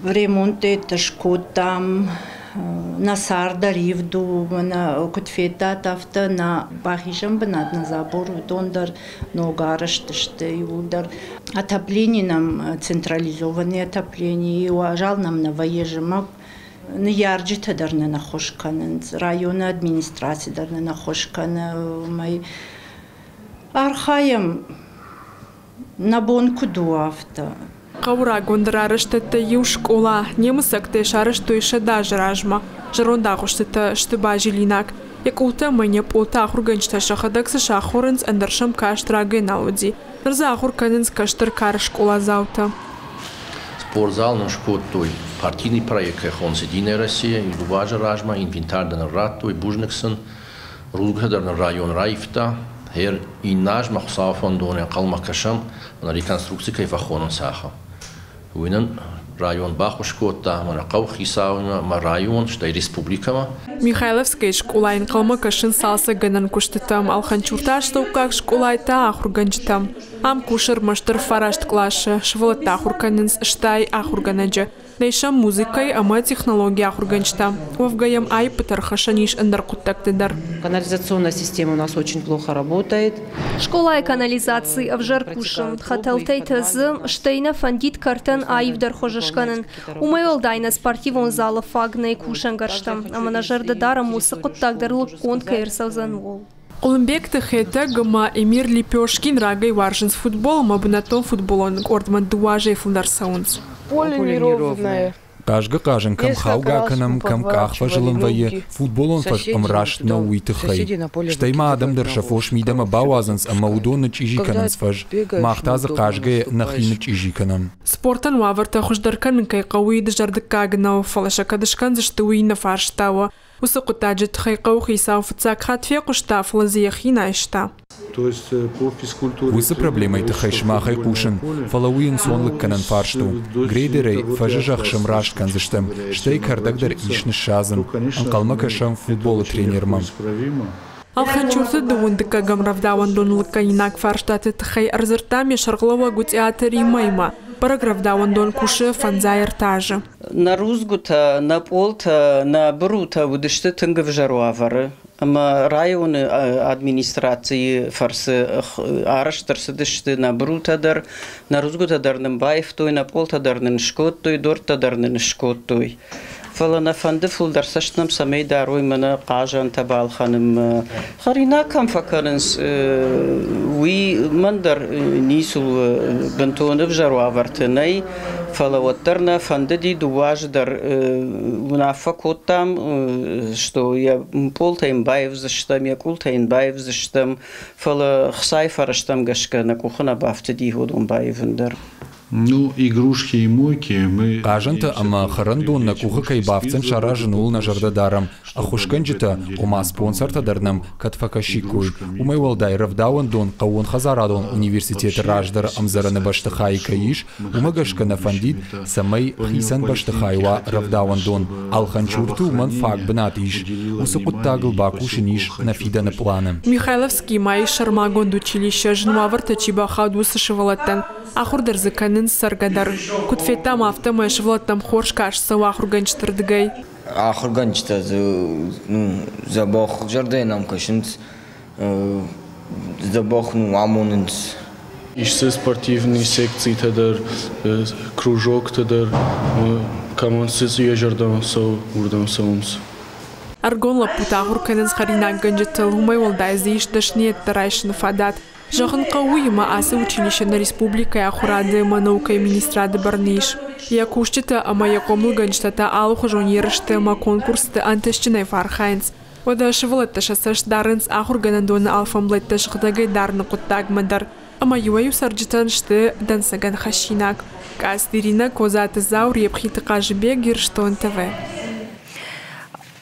ремонттӕ скодтам, нӕ цард дӕр ивд у, мӕнӕ куыд федтат, афтӕ нӕ бахизӕн бынат, нӕ забор, уыдон дӕр ног арӕзт сты иууылдӕр. Отопление нӕм централизованное отопление, уазал нӕм нӕ вӕййы зымӕг. Ныййарджытӕ дӕр нын ӕххуыс кӕнынц, районы администраци дӕр нын ӕххуыс кӕны, уымӕй архайӕм, нӕ бон куыд у, афтӕ. Хъӕуы рагондӕр арӕзтӕдтӕй иу скъола немыцӕгтӕ сарӕзтой 100 азы размӕ. Зӕронд агъуыстытӕ сты базилинаг. Йӕ къултӕ ӕмӕ йӕ пъолтӕ ахуыргӕнджытӕ сӕхӕдӕг цы сахорынц, ӕндӕр сӕм каст рагӕй нал уыди. Ныр дзы ахуыр кӕнынц кӕстӕр кары скъоладзаутӕ. Спортзал нын скодтой партийный проект кӕй хонынц «Единая Россия», дыууӕ азы размӕ инвентарь дӕр нын радтой, бузныг сын. Рудзгуытӕ дӕр нын район раивта. Гъер иннӕ азмӕ Хуыцауы фӕндон ӕнхъӕлмӕ кӕсӕм, мӕнӕ реконструкци кӕй фӕхонынц, ахӕм. Уый нын район баххуыс кодта, мӕнӕ хъӕуыхицауимӕ, мӕ район, стӕй республикӕмӕ. Михайловскӕйы скъолайы ӕнхъӕлмӕ кӕсынц цалцӕггӕнӕн куыстытӕм, Алханчурты астӕуккаг скъолайы та ахуыргӕнджытӕм. Ам кусы ӕрмӕстдӕр фараст къласы, сывӕллӕттӕ ахуыр кӕнынц стай ахуыргӕнӕджы. Нӕй сӕм музыкӕйы ӕмӕ технологийы ахуыргӕнджытӕ. Уӕвгӕ йӕм аиппытӕ ӕрхӕссӕн ис ӕндӕр хъуыддӕгты дӕр. Канализационная система у нас очень плохо работает. Скъолайы канализаци ӕвзӕр кусы, хӕтӕлтӕй тӕдзы, стӕй нӕ фӕндид кӕртӕн аивдӕр хуызы скӕнын. Уымӕй уӕлдай нӕ спортивон залы фаг нӕй кусӕнгӕрзтӕ, ӕмӕ нӕ зӕрдӕ дарӕм, уыцы хъуыддаг дӕр лыггонд кӕй ӕрцӕудзӕн, ууыл. Хъуылымбегты Хетӕг ӕмӕ Эмир Лепешкин рагӕй уарзынц футбол ӕмӕ бынӕттон футболон къордмӕ дыууӕ азӕй фылдӕр цӕуынц. Поле неровное. Хъазгӕ-хъазын кӕм хаугӕ кӕнӕм, кӕм къах фӕзылын вӕййы, футболон фӕз ӕмраст нӕу уый тыххӕй. Стӕй ма адӕм дӕр сӕ фос мидӕмӕ бауадзынц ӕмӕ уыдон нычъчъизи кӕнынц фӕз, мах та дзы хъазгӕйӕ нӕхи нычъчъизи кӕнӕм. Спортӕн уавӕртӕ хуыздӕр кӕнын кӕй хъӕуы, уый дызӕрдыггаг нӕу, фӕлӕ сӕ кӕд скӕндзысты, уый нӕ фарстӕуы. Уыцы хъуыддаджы тыххӕй хъӕуыхицау фыццаг хатт фехъуыста, фӕлӕ дзы йӕхи нӕ айста. Уыцы проблемӕйы тыххӕй сымахӕй хъусын, фӕлӕ уый ӕнцон лыггӕнӕн фарст у. Грейдерӕй фӕзы зӕхх сӕмраст кӕндзыстӕм, стӕй кӕрдӕг дӕр ис ныссадзын. Ӕнхъӕлмӕ кӕсӕм футболы тренермӕ. Алханчурты дыууын дыккӕгӕм рӕвдауӕндоны лыггӕнинаг фарстаты тыххӕй ӕрдзырдтам йӕ сӕргълӕууӕг Гуытъиаты Риммӕимӕ. Бӕрӕг рӕвдауӕндон кусы фӕндзай ӕртӕ азы. Нӕ рудзгуытӕ, нӕ пъолтӕ, нӕ бырутӕ уыдысты тынг ӕвзӕр уавӕры. Ӕмӕ районы администрацийы фӕрцы арӕзт ӕрцыдысты нӕ бырутӕ дӕр, нӕ рудзгуытӕ дӕр нын баивтой, нӕ пъолтӕ дӕр нын скодтой, дуртӕ дӕр нын скодтой. Фӕлӕ нӕ фӕнды фылдӕр цӕст нӕм цӕмӕй дарой мӕнӕ хъазӕнтӕ балхӕнынмӕ. Хӕринаг кӕм фӕкӕнынц, уый мӕн дӕр ницы у, бынтон ӕвзӕр уавӕрты нӕй. Фӕлӕ уӕддӕр нӕ фӕндыди дыууӕ азы дӕр уынаффӕ кодтам, что йӕ пъолтӕ йын баивдзыстӕм, йӕ къултӕ йын баивдзыстӕм, фӕлӕ хцайы фӕрӕзтӕм гӕсгӕ нӕ къухы нӕ бафтыди уыдон баивын дӕр. Ну, игрушки и мойки мы... Хъазӕнтӕ ӕмӕ хӕрӕндон нӕ къухы кӕй бафтдзӕн саразын, ууыл нӕ зӕрдӕ дарӕм. Ӕххуысгӕнджытӕ, ома спонсортӕ дӕр нӕм кӕд фӕкӕсиккой. Уымӕй уӕлдай рӕвдауӕндон хъӕууонхӕдзарадон университеты раздӕры ӕмдзӕрӕны бӕстыхайы кӕй ис, уымӕ гӕсгӕ нӕ фӕндид, цӕмӕй хицӕн бӕстыхай уа рӕвдауӕндон. Алханчурты уымӕн фаг бынат ис. Уыцы хъуыддагыл бакусын ис нӕ фидӕны пъланы. Михайловскийы ма ис сӕрмагонд училище, зын уавӕрты чи бахауд, уыцы сывӕллӕттӕн. Ахуыр дӕр дзы кӕнынц цӕргӕ дӕр. Куыд федтам, афтӕмӕй сывӕллӕттӕм хорз каст цӕуы ахуыргӕнджыты рдыгӕй. Ахуыргӕнджытӕ дзы дзӕбӕх зӕрдӕйӕ нӕм кӕсынц, дзӕбӕх ну амонынц. Ис дзы спортивный секцитӕ дӕр, кружоктӕ дӕр, кӕмӕн цы йӕ зӕрдӕмӕ цӕуы, уырдӕм цӕуынц. Ӕрыгон лӕппутӕ ахуыр кӕнынц хӕринаггӕнджытыл, уымӕй уӕлдай дзы ис дӕсныйӕдтӕ райсыны фадат. Зӕгъын хъӕуы, уыимӕ ацы училище нӕ республикӕйы ахуырады ӕмӕ наукӕйы министрады бӕрны ис. Йӕ кусджытӕ ӕмӕ йӕ хъомылгӕнджытӕ та алыхуызон ерысты ӕмӕ конкурсты ӕнтыстджынӕй фӕархайынц. Уӕдӕ сывӕллӕттӕ сӕ цӕст дарынц ахуыргӕнӕндоны алфӕмблӕйттӕ сыгъдӕгӕй дарыны хъуыддагмӕ дӕр. Ӕмӕ иуӕй-иу цӕрджытӕн сты дӕнцӕгӕн хӕссинаг. Къацты Иринӕ, Козаты Заур, Епхиты Хъазыбег, Ирыстон ТВ.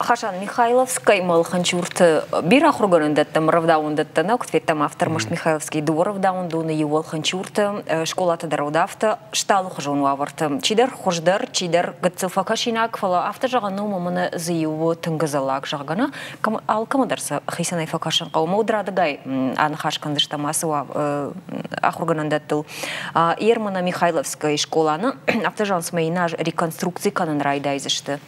Хасан Михайловскай Малханчурты бирӕ ахуыргӕнӕндӕттӕм рӕвдауӕндӕттӕ нӕ куыд федтам, афтӕ ӕрмӕст Михайловский дыууӕ рӕвдауӕндоны иу Алханчурты скъолаты дӕр уыд афтӕ сталыхуызон уавӕрты. Чидӕр хуыздӕр, чидӕр гыццыл фӕкӕсинаг, фӕлӕ афтӕ зӕгъӕн нӕу, мӕнӕ дзы иу тынг ӕдзӕллаг, зӕгъгӕ, нӕ алкӕмӕ дӕр сӕ хицӕнӕй фӕкӕсын хъӕуы. Мӕ уд радыгай аныхас кӕндзыстӕм ацы ахуыргӕнӕндӕттыл. Ермана Михайловская скъола афтӕ зӕгъынц, мӕ иннӕ аз реконструкци кӕнын райдайдзысты.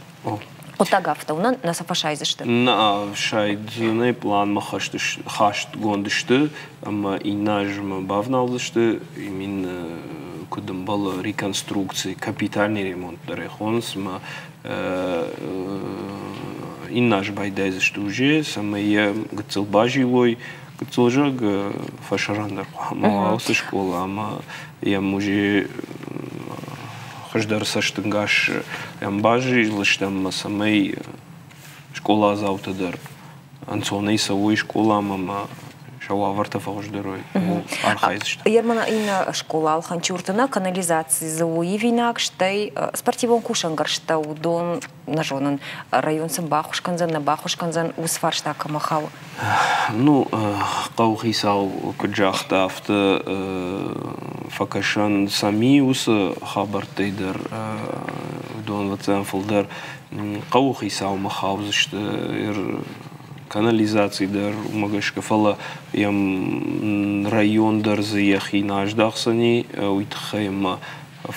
Хъуыддаг афтӕ у, нӕ сӕ фӕсайдзысты? Нӕ, сайдзынӕй планмӕ хастгонд сты ӕмӕ иннӕ азмӕ бавналдзысты. Имин куыд ӕмбӕлы реконструкци, капитальный ремонт дӕр ӕй хонынц ӕмӕ иннӕ аз байдайдзысты уже, цӕмӕй йӕ гыццыл базилой. Гыццыл зӕгъ, фӕсарӕндӕр хъуамӕ уа уыцы скъола ӕмӕ йӕм уже хуыздӕр цӕстӕнгас ӕм базилдзыстӕм ӕмӕ цӕмӕй скъоладзаутӕ дӕр ӕнцонӕй цӕуой скъоламӕ ӕмӕ сӕ сӕ уавӕртӕ фӕхуыздӕр уой, архайдзысты. Ермана иннӕ скъола Алханчурты нӕ канализаци дзы у ивинаг, стӕй спортивон кусӕнгӕрзтӕ уыдон нӕ зонын, район сын баххуыс кӕндзӕн, нӕ баххуыс кӕндзӕн, уыцы фарста кӕмӕ хауы? Ну, хъӕуыхицау куыд загъта, афтӕ фӕкӕсӕн сӕм и уыцы хабӕрттӕй дӕр, уыдон, ӕвӕццӕгӕн, фылдӕр хъӕуыхицаумӕ хаудзысты канализаци дӕр уымӕ гӕсгӕ, фӕлӕ йӕм район дӕр дзы йӕхи нӕ аздахдзӕни, уый тыххӕй ӕмӕ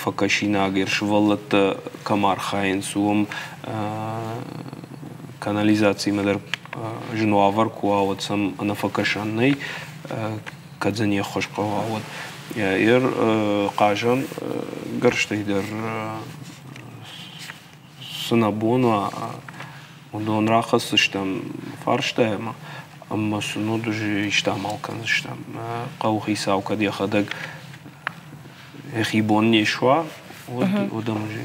фӕкӕсинаг сывӕллӕттӕ кӕм архайынц, уым канализациимӕ дӕр зын уавӕр куы уа, уӕд сӕм ӕнӕфӕкӕсӕн нӕй, кӕд дзы не ххуыс хъӕуа, уӕд. Ер хъазӕн гӕрзтӕй дӕр цы нӕ бон уа, уыдон рахӕсдзыстӕм фарстаимӕ ӕмӕ сын уӕд уже исты амал кӕндзыстӕм. Хъӕуыхицау кӕд йӕхӕдӕг йӕхи бон не суа, уӕд ӕм уже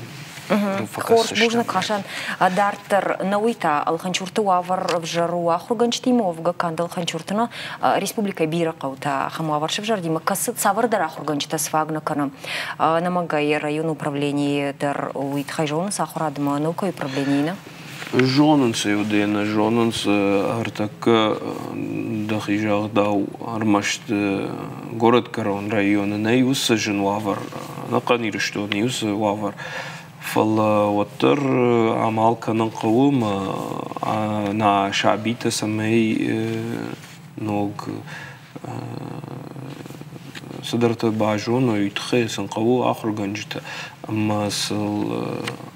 Хорз, бузныг, Хасан. Дарддӕр нӕуый та Алханчурты уавӕр ӕвзӕр у ахуыргӕнджытимӕ, уӕвгӕ канд Алханчурты нӕ, республикӕйы бирӕ хъӕутӕ ахӕм уавӕр сӕвзӕрдимӕ, кӕцы цавӕрдӕр ахуыргӕнджытӕ сфаг нӕ кӕны. Ӕнӕмӕнгӕй районы управленийы дӕр уый тыххӕй зонынц ахуырадмӕ наукӕйы управленийы нӕ? Зонынц ӕй, нӕ зонынц ӕртӕккӕ дӕхи загъдау ӕрмӕст горӕтгӕрон районы нӕй уыцы зын уавӕр, ӕнӕхъӕн Ирыстоны уыцы уавӕр. Фӕлӕ уӕддӕр амал кӕнын хъӕуы ӕмӕ нӕ сабитӕ цӕмӕй ног цыдӕртӕ базоной, уый тыххӕй сын хъӕуы ахуыргӕнджытӕ ӕмӕ сыл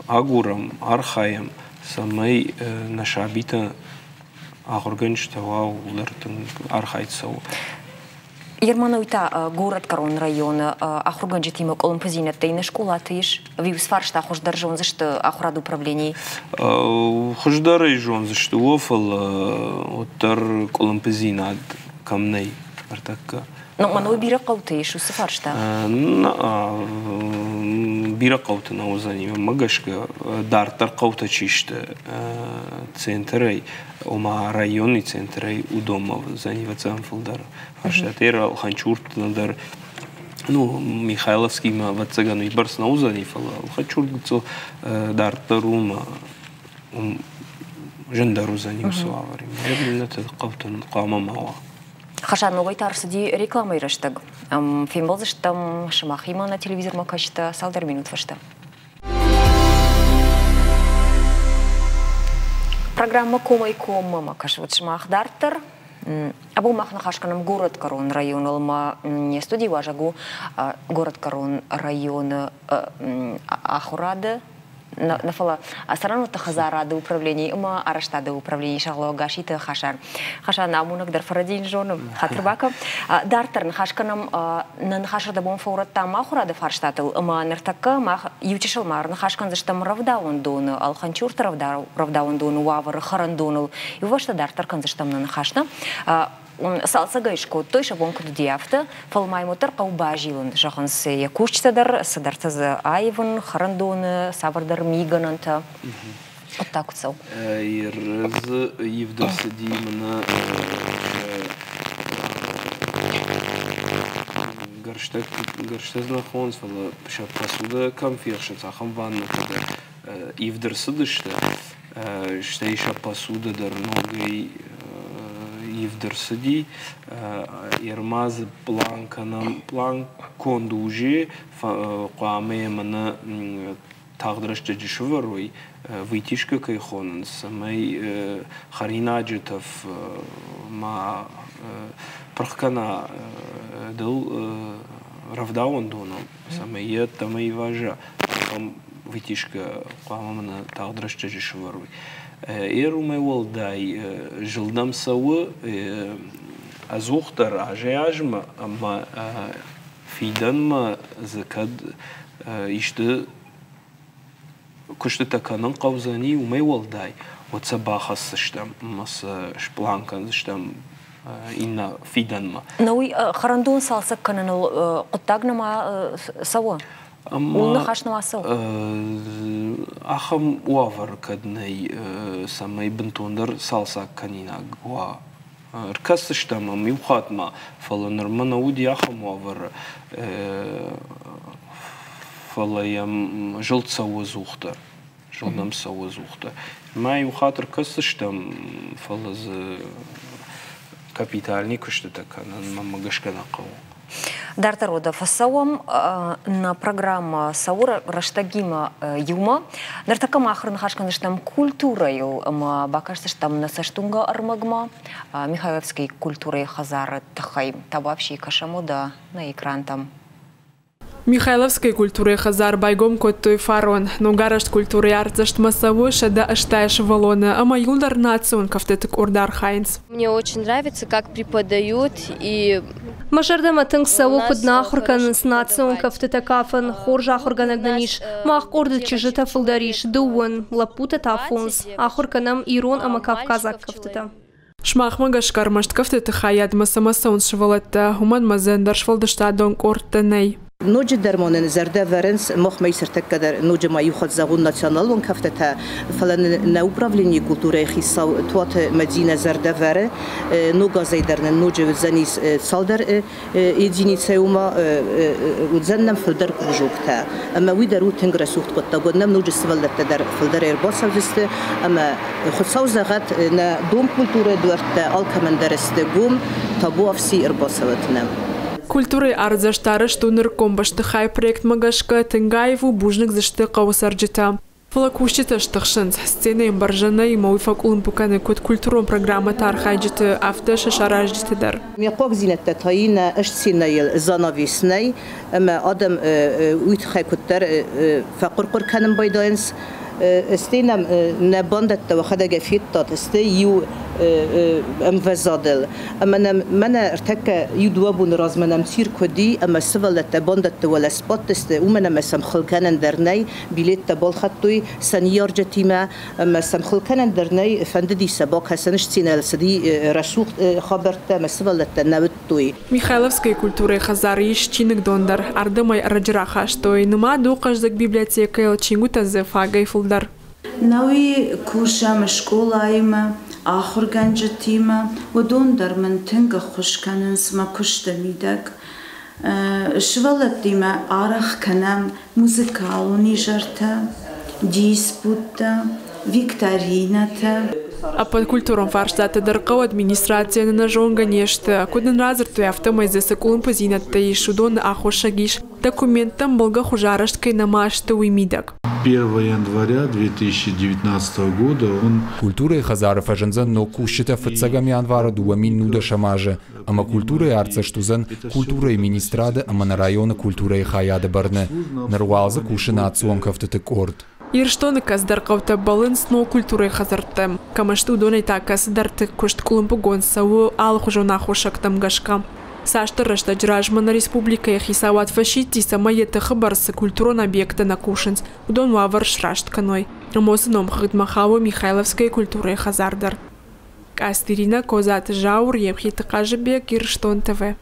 агурӕм, архайӕм, цӕмӕй нӕ сабитӕ ахуыргӕнджытӕ уа, ууыл дӕр тынг архайд цӕуы. Ерман, уый та горӕтгӕрон районы ахуыргӕнджытимӕ къуылымпыдзинӕдтӕ иннӕ скъолаты ис? Ӕви уыцы фарста хуыздӕр зондзысты ахуырады управленийы? Хуыздӕр ӕй зондзысты, о, фӕлӕ уӕддӕр къуылымпыдзинад кӕм нӕй ӕртӕккӕ. Ну, мӕнӕ бирӕ хъӕуты ис уыцы фарста? Бирӕ хъӕуты нӕ уыдзӕни, мӕнмӕ гӕсгӕ, дарддӕр хъӕутӕ чи сты центрӕй, ома районы центрӕй, уыдонмӕ уыдзӕни, ӕвӕццӕгӕн, фылдӕр фарстатӕ. Ханчуртмӕ дӕр, ну, Михайловскиймӕ, ӕвӕццӕгӕн, уыйбӕрц нӕ уыдзӕни, фӕлӕ Ханчурт гыццыл дарддӕр у ӕмӕ уым зындӕр уыдзӕни уыцы уавӕримӕ. Иннӕты хъӕутӕн хъуамӕ ма уа. Хасан, ногӕй та ӕрцыди рекламӕйы рӕстӕг. Фембӕлдзыстӕм сымахимӕ нӕ телевизормӕ кӕсджытӕ цалдӕр минут фӕстӕ. Программӕ комӕй-коммӕ кӕсут сымах дарддӕр. Абон мах ныхас кӕнӕм горӕтгӕрон районыл ӕмӕ не студийы уазӕг у горӕтгӕрон районы ахуырады нӕ фӕлӕ цӕрӕнуӕтты хӕдзарады управленийы ӕмӕ арӕзтады управленийы сӕргълӕууӕг Гаситы Хасан. Хасан амонӕг дӕр фӕрӕдийын зоны, хатыр бакӕ. Дарддӕр ныхас кӕнӕм, нӕ ныхас ӕрдӕбон фӕурӕдтам ахуырады фарстатыл ӕмӕ ныртӕккӕ мах иучысыл ма ӕрныхас кӕндзыстӕм рӕвдауӕндоны, Алханчурты рӕвдауӕндоны уавӕры хӕрӕндоныл. Иувӕрсты дарддӕр кӕндзыстӕм нӕ ныхас нӕ. Цалцӕгӕй скодтой, сӕ бон куыд уыди, афтӕ, фӕлӕ ма йын уӕддӕр хъӕуы базилын, зӕгъынц йӕ кусджытӕ дӕр, цыдӕртӕ дзы аивын, хӕрӕндоны, цавӕрдӕр мигӕнӕнтӕ. Хъуыддаг куыд цӕуы? Дзы ивд ӕрцыди мӕнӕ гӕрзтӕ, гӕрзтӕ дзы нӕ хонынц, фӕлӕ сӕ посуда кӕм фехсынц, ахӕм ваннӕтӕ дӕр ивд ӕрцыдысты. Стӕй сӕ посуда дӕр ногӕй ивд ӕрцыди. Ермадзы план кӕнӕм, план конд уже хъуамӕ мӕнӕ тагъд рӕстӕджы сывӕрой, вытяжка кӕй хонынц, цӕмӕй хӕринаджы тӕф ма пырх кӕна дыл рӕвдауӕндоныл, цӕмӕй йӕ ӕддӕмӕ иваза, ахӕм вытяжка хъуамӕ мӕнӕ тагъд рӕстӕджы сывӕрой. Ер уымӕй уӕлдай зылд ӕм цӕуы ӕдзухдӕр азӕй-азмӕ ӕмӕ фидӕнмӕ дзы кӕд исты куыстытӕ кӕнын хъӕудзӕни, уымӕй уӕлдай, уӕд сӕ бахӕсдзыстӕм ӕмӕ сӕ сплан кӕндзыстӕм иннӕ фидӕнмӕ. На уый хӕрӕндон цалцӕг кӕныныл хъуыддаг нӕма цӕуы? Ууыл ныхас нӕма цӕуы? Ахӕм уавӕр кӕд нӕй, цӕмӕй бынтондӕр цалцӕг кӕнинаг уа. Ӕркӕсдзыстӕм ӕм иу хатт ма, фӕлӕ нырмӕ нӕ уыди ахӕм уавӕры, фӕлӕ йӕм зылд цӕуы ӕдзухдӕр. Зылд ӕм цӕуы ӕдзухдӕр. Ма иу хатт ӕркӕсдзыстӕм, фӕлӕ дзы капитальный куыстытӕ кӕнын мӕнмӕ гӕсгӕ нӕ хъӕуы. Дарддӕр уӕдӕ фӕцӕуӕм нӕ программӕ цӕуы рӕстӕгимӕ иумӕ. Ныртӕккӕ мах ӕрныхас кӕндзыстӕм культурӕйыл ӕмӕ бакӕсдзыстӕм нӕ цӕстуынгӕ ӕрмӕгмӕ Михайловский культурӕйы хӕдзары тыххӕй. Табуафси кӕсӕм уӕдӕ нӕ экрантӕм. Михайловскӕйы культурӕйы хӕдзар байгом кодтой фарон. Ногарӕзт культурӕйы артдзӕстмӕ цӕуы 180 сывӕллоны ӕмӕ иуылдӕр национ кӕфтыты къорд архайынц. Мне очень нравится, как преподают и Мӕ зӕрдӕмӕ тынг цӕуы, куыд нӕ ахуыр кӕнынц национ кӕфтытӕ кафын. Хорз ахуыргӕнӕг нын ис. Мах къорды чызджытӕ фылдӕр ис, дыууын, лӕппутӕ та фондз. Ахуыр кӕнӕм ирон ӕмӕ кавказаг кӕфтытӕ. Сымахмӕ гӕсгӕ ӕрмӕст кӕфтыты хайадмӕ цӕмӕ цӕуынц сывӕллӕттӕ, уымӕн ӕмӕ дзы ӕндӕр сфӕлдыстадон къордтӕ нӕй. Ноджыдӕр ма нын зӕрдӕ вӕрынц, махмӕ цыртӕккӕ дӕр ноджы ма иу хатт зӕгъон националон кӕфтытӕ, фӕлӕ нӕ управленийы культурӕйы хицау Туаты Мӕдинӕ зӕрдӕ вӕры, ног азӕй дӕр нын ноджы уыдзӕнис цалдӕр единицӕй уымӕ уыдзӕн нӕм фылдӕр кружоктӕ. Ӕмӕ уый дӕр у тынг рӕсугъд хъуыддаг. Уӕд нӕм ноджы сывӕллӕттӕ дӕр фылдӕр ӕрбацӕудзысты ӕмӕ Хуыцау зӕгъӕд, нӕ дом культурӕйы дуӕрттӕ алкӕмӕн дӕр сты гом, табуафси ӕрбацӕуӕд нӕм. Культурӕйы ардзӕст арӕзт у нырыккон бӕстыхайы проектмӕ гӕсгӕ, тынг аив у, бузныг дзы сты хъӕуы цӕрджытӕ. Фӕлӕ кусджытӕ стыхсынц, сценӕйы ӕмбӕрзӕнӕй ӕмӕ уый фӕкъуылымпы кӕны куыд культурон программӕты архайджыты, афтӕ сӕ саразджыты дӕр. Ме хъуагдзинӕдтӕ та иннӕ сценӕйыл занавес нӕй, ӕмӕ адӕм уый тыххӕй куыддӕр фӕхъуыр-хъуыр кӕнын байдайынц. Стӕй нӕм нӕ бандӕттӕ уӕхӕдӕг федтат, стӕй иу ӕмвӕзадыл. Ӕмӕ нӕм мӕнӕ ӕртӕккӕ иу-дыууӕ боны размӕ нӕм цирк уыди, ӕмӕ сывӕллӕттӕ бандӕтты уӕлӕ сбадтысты, уымӕн ӕмӕ сӕм хыл кӕнӕн дӕр нӕй, билеттӕ балхӕдтой сӕ ныййарджытимӕ, ӕмӕ сӕм хыл кӕнӕн дӕр нӕй, фӕндыди сӕ бакӕсын, сценӕйыл цыди рӕсугъд хабӕрттӕ, ӕмӕ сывӕллӕттӕ нӕ уыдтой. Михайловскӕйы культурӕйы хӕдзары ис чиныгдон дӕр. Ардӕм ӕй ӕрӕджы рахастой. Нымад у хъӕздыг библиотекӕйыл, чингуытӕ дзы фагӕй фылдӕр. Науи кусӕм скъолаимӕ, ахуыргӕнджытимӕ, уыдон дӕр мын тынг ӕххуыс кӕнынц мӕ куысты мидӕг. Сывӕллӕттимӕ арӕх кӕнӕм музыкалон изӕртӕ, диспуттӕ, викторинӕтӕ. Ӕппӕт культурон фарстатӕ дӕр хъӕуы администрацийӕн ӕнӕзонгӕ не сты. Куыд нын радзырдтой, афтӕмӕй дзы цы къуылымпыдзинӕдтӕ ис, уыдоны аххосаг ис, документтӕ ӕмбӕлгӕ хуызы арӕзт кӕй нӕма сты, уый мидӕг. 1 января 2019 года он Культурӕйы хӕдзары фӕзындзӕн ног кусджытӕ фыццӕгӕм январы 2019 азы ӕмӕ культурӕйы артдзӕст уыдзӕн культурӕйы министрады ӕмӕ нӕ районы культурӕйы хайады бӕрны. Ныр уал дзы кусы национ кӕфтыты къорд. Ирыстоны кӕцыдӕр хъӕутӕ бӕллынц ног культурӕйы хӕдзӕрттӕм. Кӕм сты, уыдонӕй та кӕцыдӕрты куыст къуылымпыгонд цӕуы алыхуызон аххосӕгтӕм гӕсгӕ. Цасдӕр рӕстӕджы размӕ нӕ республикӕйы хицауад фӕсидти, цӕмӕй йӕ тыхы бӕрц цы культурон объекттӕ нӕ кусынц, уыдон уавӕр сраст кӕной. Ӕмӕ уыцы номхыгъдмӕ хауы Михайловскӕйы культурӕйы хӕдзар дӕр. Къацты Иринӕ, Козаты Зауыр, Епхиты Хъазыбег, Ирыстон ТВ.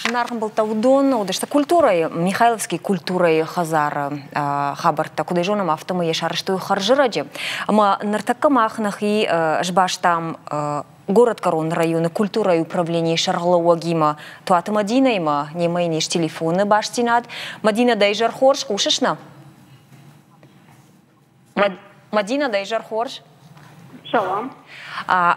Зынаргъ ӕмбӕлттӕ, уыдон уыдысты культурӕйы, Михайловский культурӕйы хӕдзары хабӕрттӕ. Куыд ӕй зонӕм, афтӕмӕй йӕ сарӕзтой хӕрзӕрӕджы. Ӕмӕ ныртӕккӕ мах нӕхи сбастам горӕтгӕрон районы культурӕйы управленийы сӕргълӕууӕгимӕ Туаты Мадинӕимӕ. Немӕ йын ис телефоны бастдзинад. Мадинӕ, дӕ изӕр хорз, хъусыс нӕ? Мадина, дӕ изӕр хорз. Салам.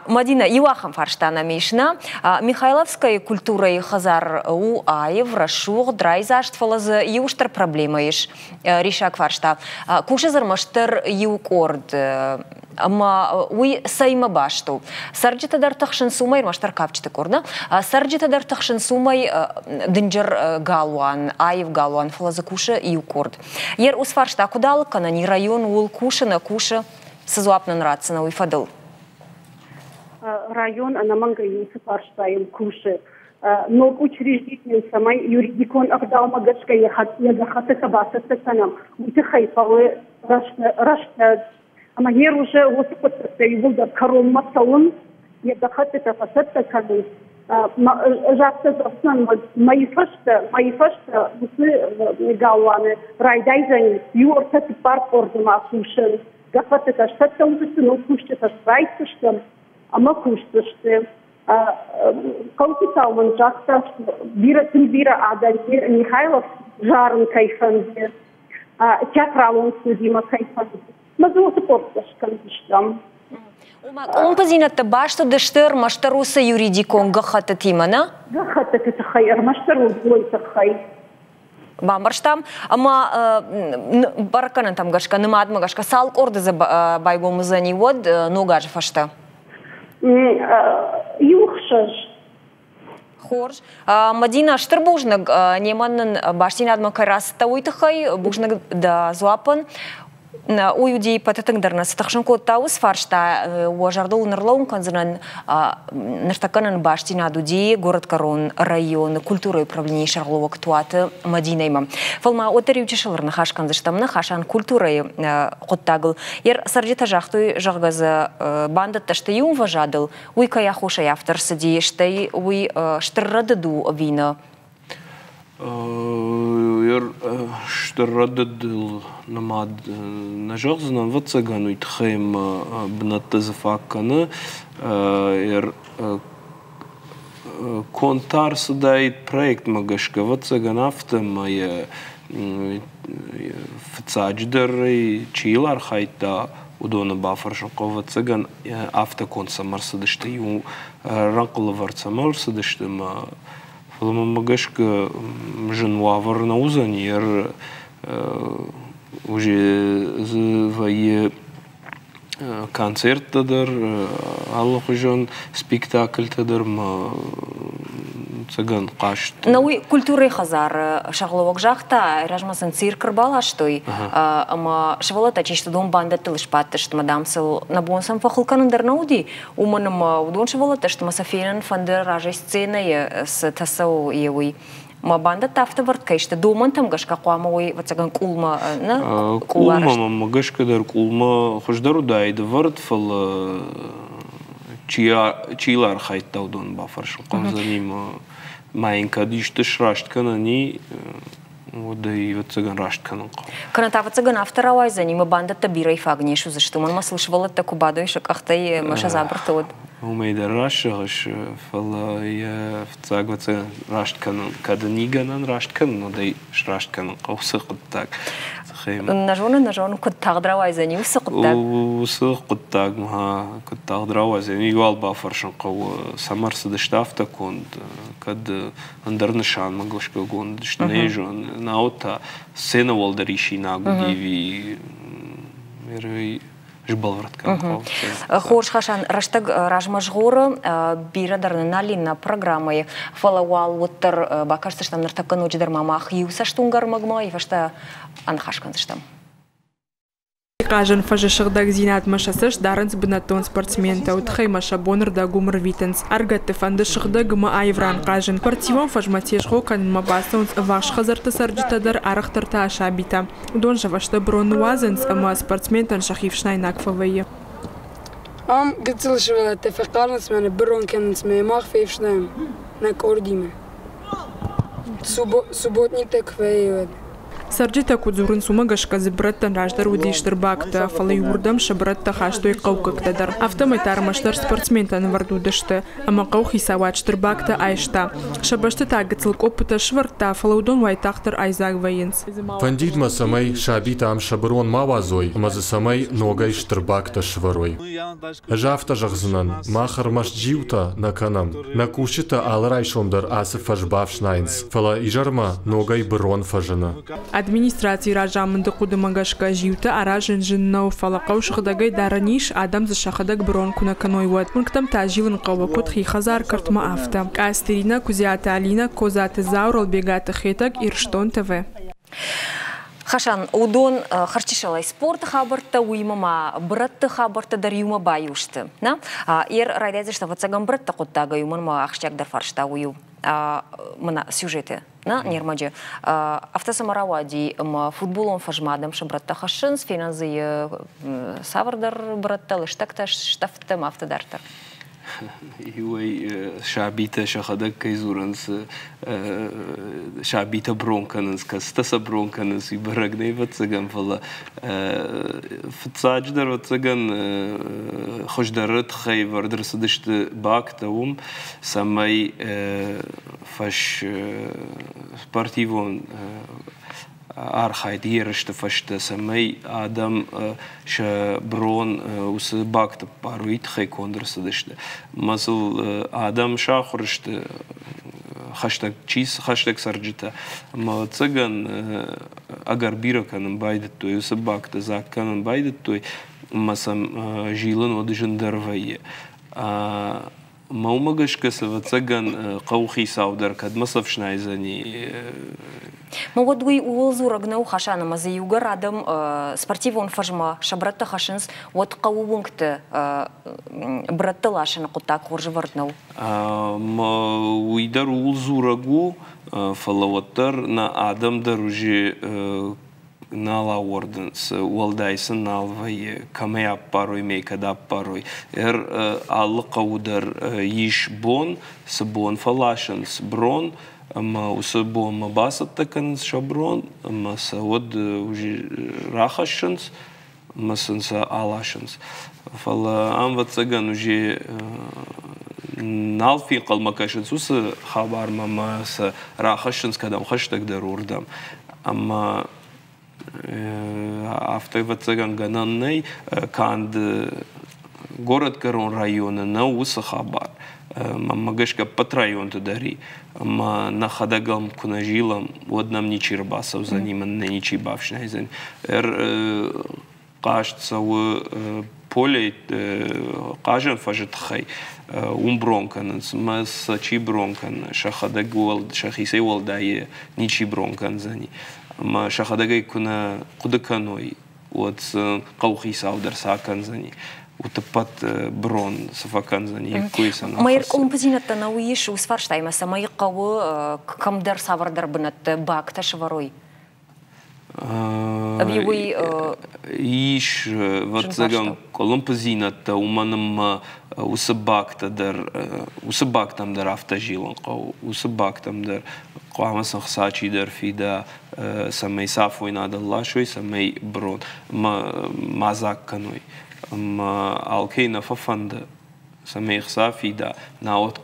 Мадина, иу ахӕм фарста нӕм ис, нӕ? Михайловскӕйы культурӕйы хӕдзар у аив, рӕсугъд, райдзаст, фӕлӕ дзы иу стыр проблемӕ ис, риссаг фарста. Кусы дзы ӕрмӕстдӕр иу къорд, ӕмӕ уый цӕимӕ баст у? Цӕрджытӕ дӕр тыхсынц уымӕй, ӕрмӕстдӕр кафджыты къорд, нӕ? Цӕрджытӕ дӕр тыхсынц уымӕй, дынджыр галуан, аив галуан, фӕлӕ дзы кусы иу къорд. Йе ус фарста куыд алыг кӕнӕн и район ууыл кусы, нӕ кусы, цы дзуапп нын ратдзынӕ уый фӕдыл? Район ӕнӕмӕнгӕй уыцы фарстайыл кусы. Ног учреждитель цӕмӕй юридикон ӕгъдаумӕ гӕсгӕ йӕ гӕххӕттытӕ бацӕттӕ кӕнӕм, уый тыххӕй хъӕуы рӕстӕг. Ӕмӕ йе уже уыцы хъуыддӕгтӕ иууылдӕр кӕронмӕ цӕуынц, йӕ гӕххӕттытӕ фӕцӕттӕ кӕнынц. Ӕз афтӕ зӕгъдзынӕн, мӕйы фӕстӕ, мӕйы фӕстӕ уыцы галуаны райдайдзӕни иу ӕртӕ цыппар къорды ма кусын. Гӕххӕттытӕ сцӕттӕ уыдзысты, ног кусджытӕ срайддзыстӕм. Ӕмӕ кусдзысты. Хъӕуыхицау мын загъта, бирӕ тынг бирӕ адӕм Михайлов зарын кӕй фӕнды, театралон студимӕ кӕй фӕнды. Мӕ дзы уыцы къордтӕ скӕндзыстӕм. Ома къуылымпыдзинӕдтӕ баст уыдысты ӕрмӕстдӕр уыцы юридикон гӕххӕттытимӕ, нӕ? Гӕххӕттыты тыххӕй, ӕрмӕстдӕр уыдой тыххӕй. Бамбӕрстам. Ӕмӕ бӕрӕггӕнӕнтӕм гӕсгӕ, нымадмӕ гӕсгӕ, цал къорды дзы байгом уыдзӕни уӕд ног азы фӕстӕ? Иу хсӕз. Хорз. Мадина, стыр бузныг, немӕ нын бастдзинадмӕ кӕй рацыдтӕ, уый тыххӕй. Бузныг дӕ дзуаппӕн. Уый уыди ӕппӕты тынгдӕр нӕ цы тыхсын кодта, уыцы фарста. Уӕ зӕрдыл ныр лӕууын кӕндзынӕн, ныртӕккӕ нын бастдзинад уыди Горӕтгӕрон районы культурӕйы управленийы сӕргълӕууӕг Туаты Мадинӕимӕ. Фӕлӕ ма уӕддӕр иу чысыл ӕрныхас кӕндзыстӕм ныхасӕн культурӕйы хъуыддагыл. Йе цӕрджытӕ загътой, зӕгъгӕ дзы бандӕттӕ сты иу ӕмвӕзадыл, уый кӕй аххосӕй афтӕ рцыди, стӕй уый стыр рӕдыд у ӕви нӕ? Стыр рӕдыдыл нымад нӕ зӕгъдзынӕн, ӕвӕццӕгӕн, уый тыххӕй ӕмӕ бынӕттӕ дзы фаг кӕны. Конд та ӕрцыдаид проектмӕ гӕсгӕ, ӕвӕццӕгӕн, афтӕ ӕмӕ йӕ фыццаджыдӕр чи йыл архайдта, уыдоны бафӕрсын хъӕуы, ӕвӕццӕгӕн, афтӕ конд цӕмӕ ӕрцыдысты, иу рӕнхъыл ӕвӕрд цӕмӕ ӕрцыдысты ӕмӕ фӕлӕ мӕнмӕ гӕсгӕ зын уавӕр нӕ уыдзӕни, уже дзы вӕййы концерттӕ дӕр, алыхуызон спектакльтӕ дӕр ма цӕгӕн хъазт. На уый культурӕйы хӕдзары сӕргълӕууӕг загъта, размӕ сын цирк ӕрбаластой, ӕмӕ сывӕллӕттӕ чи сты, уыдон бандӕттыл сбадтысты, ӕмӕ дам сыл нӕ бон сӕм фӕхыл кӕнын дӕр нӕ уыди, уымӕн ӕмӕ уыдон сывӕллӕттӕ сты ӕмӕ сӕ фенын фӕнды разӕй сценӕйы цы тӕ цӕуы, уый. Мӕ бандӕттӕ афтӕ вӕрд кӕй сты, домӕнтӕм гӕсгӕ хъуамӕ уой, ӕвӕццӕгӕн, къулмӕ, нӕ? Къулмӕ, мӕнмӕ гӕсгӕ дӕр къулмӕ хуыздӕр уыдаид ӕвӕрд, фӕлӕ чи, чи йыл архайдта, уыдон бафӕрсын хъӕудзӕни ӕмӕ ма йын кӕд исты сраст кӕнӕн и, уӕд ӕй, ӕвӕццӕгӕн, раст кӕнын хъӕуы. Кӕнӕ та, ӕвӕццӕгӕн, афтӕ рауайдзӕни, мӕ бандӕттӕ бирӕ фаг не суыдзысты, уымӕн ӕмӕ сыл сывӕллӕттӕ куы бадой сӕ къӕхтӕй ӕмӕ сӕ дзабырты, уӕд. Уымӕй дӕр раст зӕгъыс, фӕлӕ йӕ фыццаг ӕвӕццӕгӕн раст кӕнын, кӕд ын и гӕнӕн раст кӕнын, уӕд ӕй сраст кӕнын хъӕуы уыцы хъуыддаг. Нӕ зонын, нӕ зонын, куыд тагъд рауайдзӕни уыцы хъуыддаг. Уыцы хъуыддаг ма куыд тагъд рауайдзӕни, уал бафӕрсын хъӕуы, цӕмӕ ӕрцыдысты афтӕ конд, кӕд ӕндӕр нысанмӕ гӕсгӕгонд сты, нӕ зонын, науӕд та сценӕ уӕлдӕр исинаг уыди ӕви сбӕлвырд кӕнын хъӕуы. Хорз, Хасан, рӕстӕг размӕ згъоры, бирӕ дӕр нын нал и нӕ программӕйы, фӕлӕ уал уӕддӕр бакӕсдзыстӕм ныртӕккӕ ноджыдӕр ма мах иу цӕстуынгӕрмӕгмӕ, йӕ фӕстӕ аныхас кӕндзыстӕм. Хъазӕн фӕзы сыгъдӕгдзинадмӕ сӕ цӕст дарынц бынӕттон спортсментӕ, уый тыххӕй ма сӕ бонырдӕг уым ӕрвитынц. Ӕрыгӕтты фӕнды сыгъдӕг ӕмӕ аив ран хъазын. Спортивон фӕзмӕ тезгъо кӕнынмӕ бацӕуынц ӕввахс хӕдзӕртты цӕрджытӕ дӕр, арӕхдӕр та сабитӕ. Уыдон сӕ фӕстӕ бырон ныууадзынц ӕмӕ спортсментӕн сӕхи фснайнаг фӕвӕййы. Ам гыццыл сывӕллӕттӕ фӕхъарынц мӕ бырон кӕнынц мӕ мах фефснайӕм нӕ къордимӕ. Субботниктӕ куы вӕййы, уӕд. Цӕрджытӕ куыд дзурынц, уымӕ гӕсгӕ дзы бырӕттӕн раздӕр уыди стыр бактӕ, фӕлӕ-иу уырдӕм сӕ бырӕттӕ хастой хъӕуккӕгтӕ дӕр. Афтӕмӕй та ӕрмӕстдӕр спортсментӕ нывӕрд уыдысты, ӕмӕ хъӕуыхицауад стыр бактӕ айста. Сӕ бӕсты та гыццыл къоппытӕ сывӕрдта, фӕлӕ уыдон уайтагъддӕр айдзаг вӕййынц. Фӕндид мӕ, цӕмӕй сабитӕ ам сӕ бырон ма уадзой ӕмӕ дзы цӕмӕй ногӕй стыр бактӕ сывӕрой. Ӕз афтӕ зӕгъдзынӕн, мах ӕрмӕст зиутӕ нӕ кӕнӕм. Нӕ кусджытӕ алы райсом дӕр ацы фӕз бафснайынц, фӕлӕ изӕрмӕ ногӕй бырон фӕзыны. Администрацийы разамынды хъуыдымӕ гӕсгӕ зиутӕ аразын зын нӕу, фӕлӕ хъӕу сыгъдӕгӕй дарӕн ис, адӕм дзы сӕхӕдӕг бырон куы нӕ кӕной, уӕд. Уынгтӕм та зилын хъӕуы, куыд хи хӕдзар кӕртмӕ, афтӕ. Къацты Иринӕ, Куыдзиаты Алинӕ, Козаты Заур, Ӕлбегаты Хетӕг, Ирыстон ТВ. Хасан, уыдон хӕрзчысылӕй спорты хабӕрттӕ, уыимӕ ма бырӕтты хабӕрттӕ дӕр иумӕ баиу сты. Нӕ? Ер райдайдзысты ӕвӕццӕгӕн бырӕтты хъуыддагӕй, уымӕн ма ахсджиагдӕр фарста уый у. Мына сюжеты нӕ не рмӕджы. Афтӕ цӕмӕ рауади, ӕмӕ футболон фӕзмӕ адӕм сӕ бырӕттӕ хӕссынц, фенӕн дзы цавӕрдӕр бырӕттӕ, лыстӕгтӕ, стӕфтӕ ӕмӕ афтӕ дарддӕр. Иуӕй сабитӕ сӕхӕдӕг кӕй дзурынц, сабитӕ брон кӕнынц, кӕцытӕ сӕ брон кӕнынц, уый бӕрӕг нӕй, ӕвӕццӕгӕн, фӕлӕ фыццаджыдӕр, ӕвӕццӕгӕн, хуыздӕры тыххӕй ӕвӕрд ӕрцыдысты бактӕ уым, цӕмӕй фӕс спортивон архайд ерысты фӕстӕ, цӕмӕй адӕм сӕ брон уыцы бакты ппар, уый тыххӕй конд ӕрцыдысты. Ӕмӕ сыл адӕм сахуыр сты, хӕстӕг чи хӕстӕг цӕрджытӕ. Ӕмӕ ӕвӕццӕгӕн ӕгӕр бирӕ кӕнын байдыдтой, уыцы бакты дзаг кӕнын байдыдтой, ӕмӕ сӕм зилын уӕд зындӕр вӕййы. Мӕ уымӕ гӕсгӕ, ӕвӕццӕгӕн, хъӕуыхицау дӕр кӕдмӕ сӕфснайдзӕни. Мӕ уӕд уый ууыл дзурӕг нӕу, Хасан, ӕмӕ дзы иугӕр адӕм спортивон фӕзмӕ сӕ брӕттӕ хӕссынц, уӕд хъӕуы уынгты брӕттӕ ласыны хъуыддаг хорз ӕвӕрд нӕу? Мӕ уый дӕр ууыл дзурӕг у, фӕлӕ уӕддӕр нӕ адӕм дӕр уже нал ауӕрдынц, уӕлдай сын нал вӕййы, кӕмӕй аппарой, мӕй кӕд аппарой. Алы хъӕуы дӕр ис бон, цы бон фӕласынц брон, ӕмӕ уыцы бонмӕ бацӕттӕ кӕнынц сӕ брон, ӕмӕ сӕ уӕд рахӕссынц ӕмӕ сын сӕ аласынц. Фӕлӕ ам, ӕвӕццӕгӕн, уже нал фенхъӕлмӕ кӕсынц уыцы хабармӕ ӕмӕ сӕ рахӕссынц кӕдӕм хӕстӕгдӕр, уырдӕм. Ӕмӕ афтӕ, ӕвӕццӕгӕн, гӕнӕн нӕй, канд горӕтгӕрон районы нӕу уыцы хабар. Мӕнмӕ гӕсгӕ, ӕппӕт районты дӕр и. Ӕмӕ нӕхӕдӕг ӕм куы нӕ зилӕм, уӕд нӕм ничи ӕрбацӕудзӕни, мӕн нӕ ничи бафснайдзӕн. Хъазт цӕуы поле хъазӕн фӕзы тыххӕй, уым брон кӕнынц. Мӕ сӕ чи брон кӕны, сӕхӕдӕг сӕхицӕй уӕлдай ничи брон кӕндзӕни. Ӕмӕ сӕхӕдӕг ӕй куы нӕ хъуыды кӕной, уӕд сын хъӕуыхицау дӕр цы акӕндзӕни? Утӕппӕт брон цы фӕкӕндзӕни, ӕккой сӕ нӕ Мӕ къуылымпыдзинӕдтӕ нӕ уый ис уыцы фарстаимӕ, цӕмӕй хъӕуы кӕмдӕр цавӕрдӕр бынӕтты бактӕ сӕвӕрой? Ӕви уый Ис, ӕвӕццӕгӕн, къуылымпыдзинӕдтӕ, уымӕн ӕмӕ уыцы бактӕ дӕр, уыцы бактӕм дӕр афтӕ зилын хъӕуы. Уыцы бактӕм дӕр хъуамӕ сын хца чидӕр фида, цӕмӕй сӕ афойнадыл ласой, цӕмӕй брон ма дзаг кӕной. Ӕмӕ алкӕй нӕ фӕфӕнды, цӕмӕй хца фида, науӕд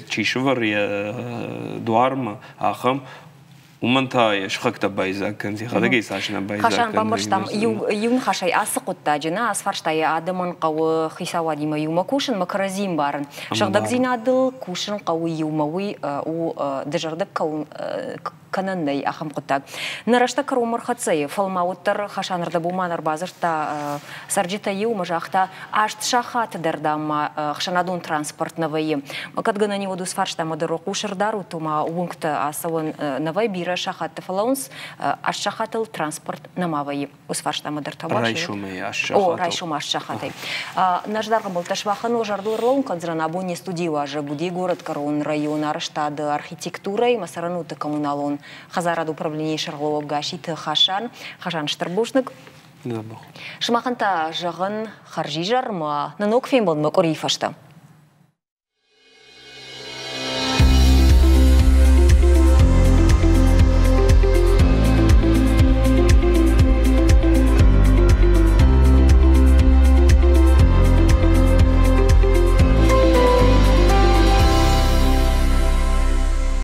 чи сывӕры йӕ дуармӕ, ахӕм Уымӕн та йӕ сыхӕгтӕ байдзаг кӕнынц, йӕхӕдӕг ӕй цас нӕ байдзаг Хасан, бамбӕрстам, иу ныхасӕй ацы хъуыддаджы, нӕ, ацы фарстайы адӕмӕн хъӕуы хицауадимӕ иумӕ кусын, мӕ кӕрӕдзи ӕмбарын. Сыгъдӕгдзинадыл кусын хъӕуы иумӕ, уый у дызӕрдыг кӕнӕн нӕй ахӕм хъуыддаг. Нӕ рӕстӕг кӕронмӕ ӕрхӕццӕ и, фӕлӕ ма уӕддӕр Хасан ӕрдӕбон ӕрбадзырдта цӕрджытӕй иу ӕмӕ загъта, аст сахаты дӕр, дам, ма ӕхсӕнадон транспорт нӕ вӕййы. Кӕд гӕнӕн и, уӕд уыцы фарстамӕ дӕр хъус ӕрдарут, ома уынгты ацӕуӕн нӕ вӕййы, бирӕ сахатты фӕлӕууынц, аст сахатыл транспорт нӕма вӕййы. Уыцы фарстамӕ дӕр та Райсомӕй аст сахатыл. О, райсом аст сахатӕй. Нӕ зӕрдӕмбӕлттӕ сымахӕн уӕ зӕрдыл ӕрлӕууын кӕндзынӕн, абон не студийы уазӕг уыди горӕтгӕрон районы арӕзтады архитектурӕйы ӕмӕ цӕрӕнуӕтты коммуналон хӕдзарады управленийы сӕргълӕууӕг Гасситы Хасан. Хасан, стыр бузныг. Сымахӕн та зӕгъын хӕрзизӕр ӕмӕ нӕ ног фембӕлдмӕ къуырийы фӕстӕ.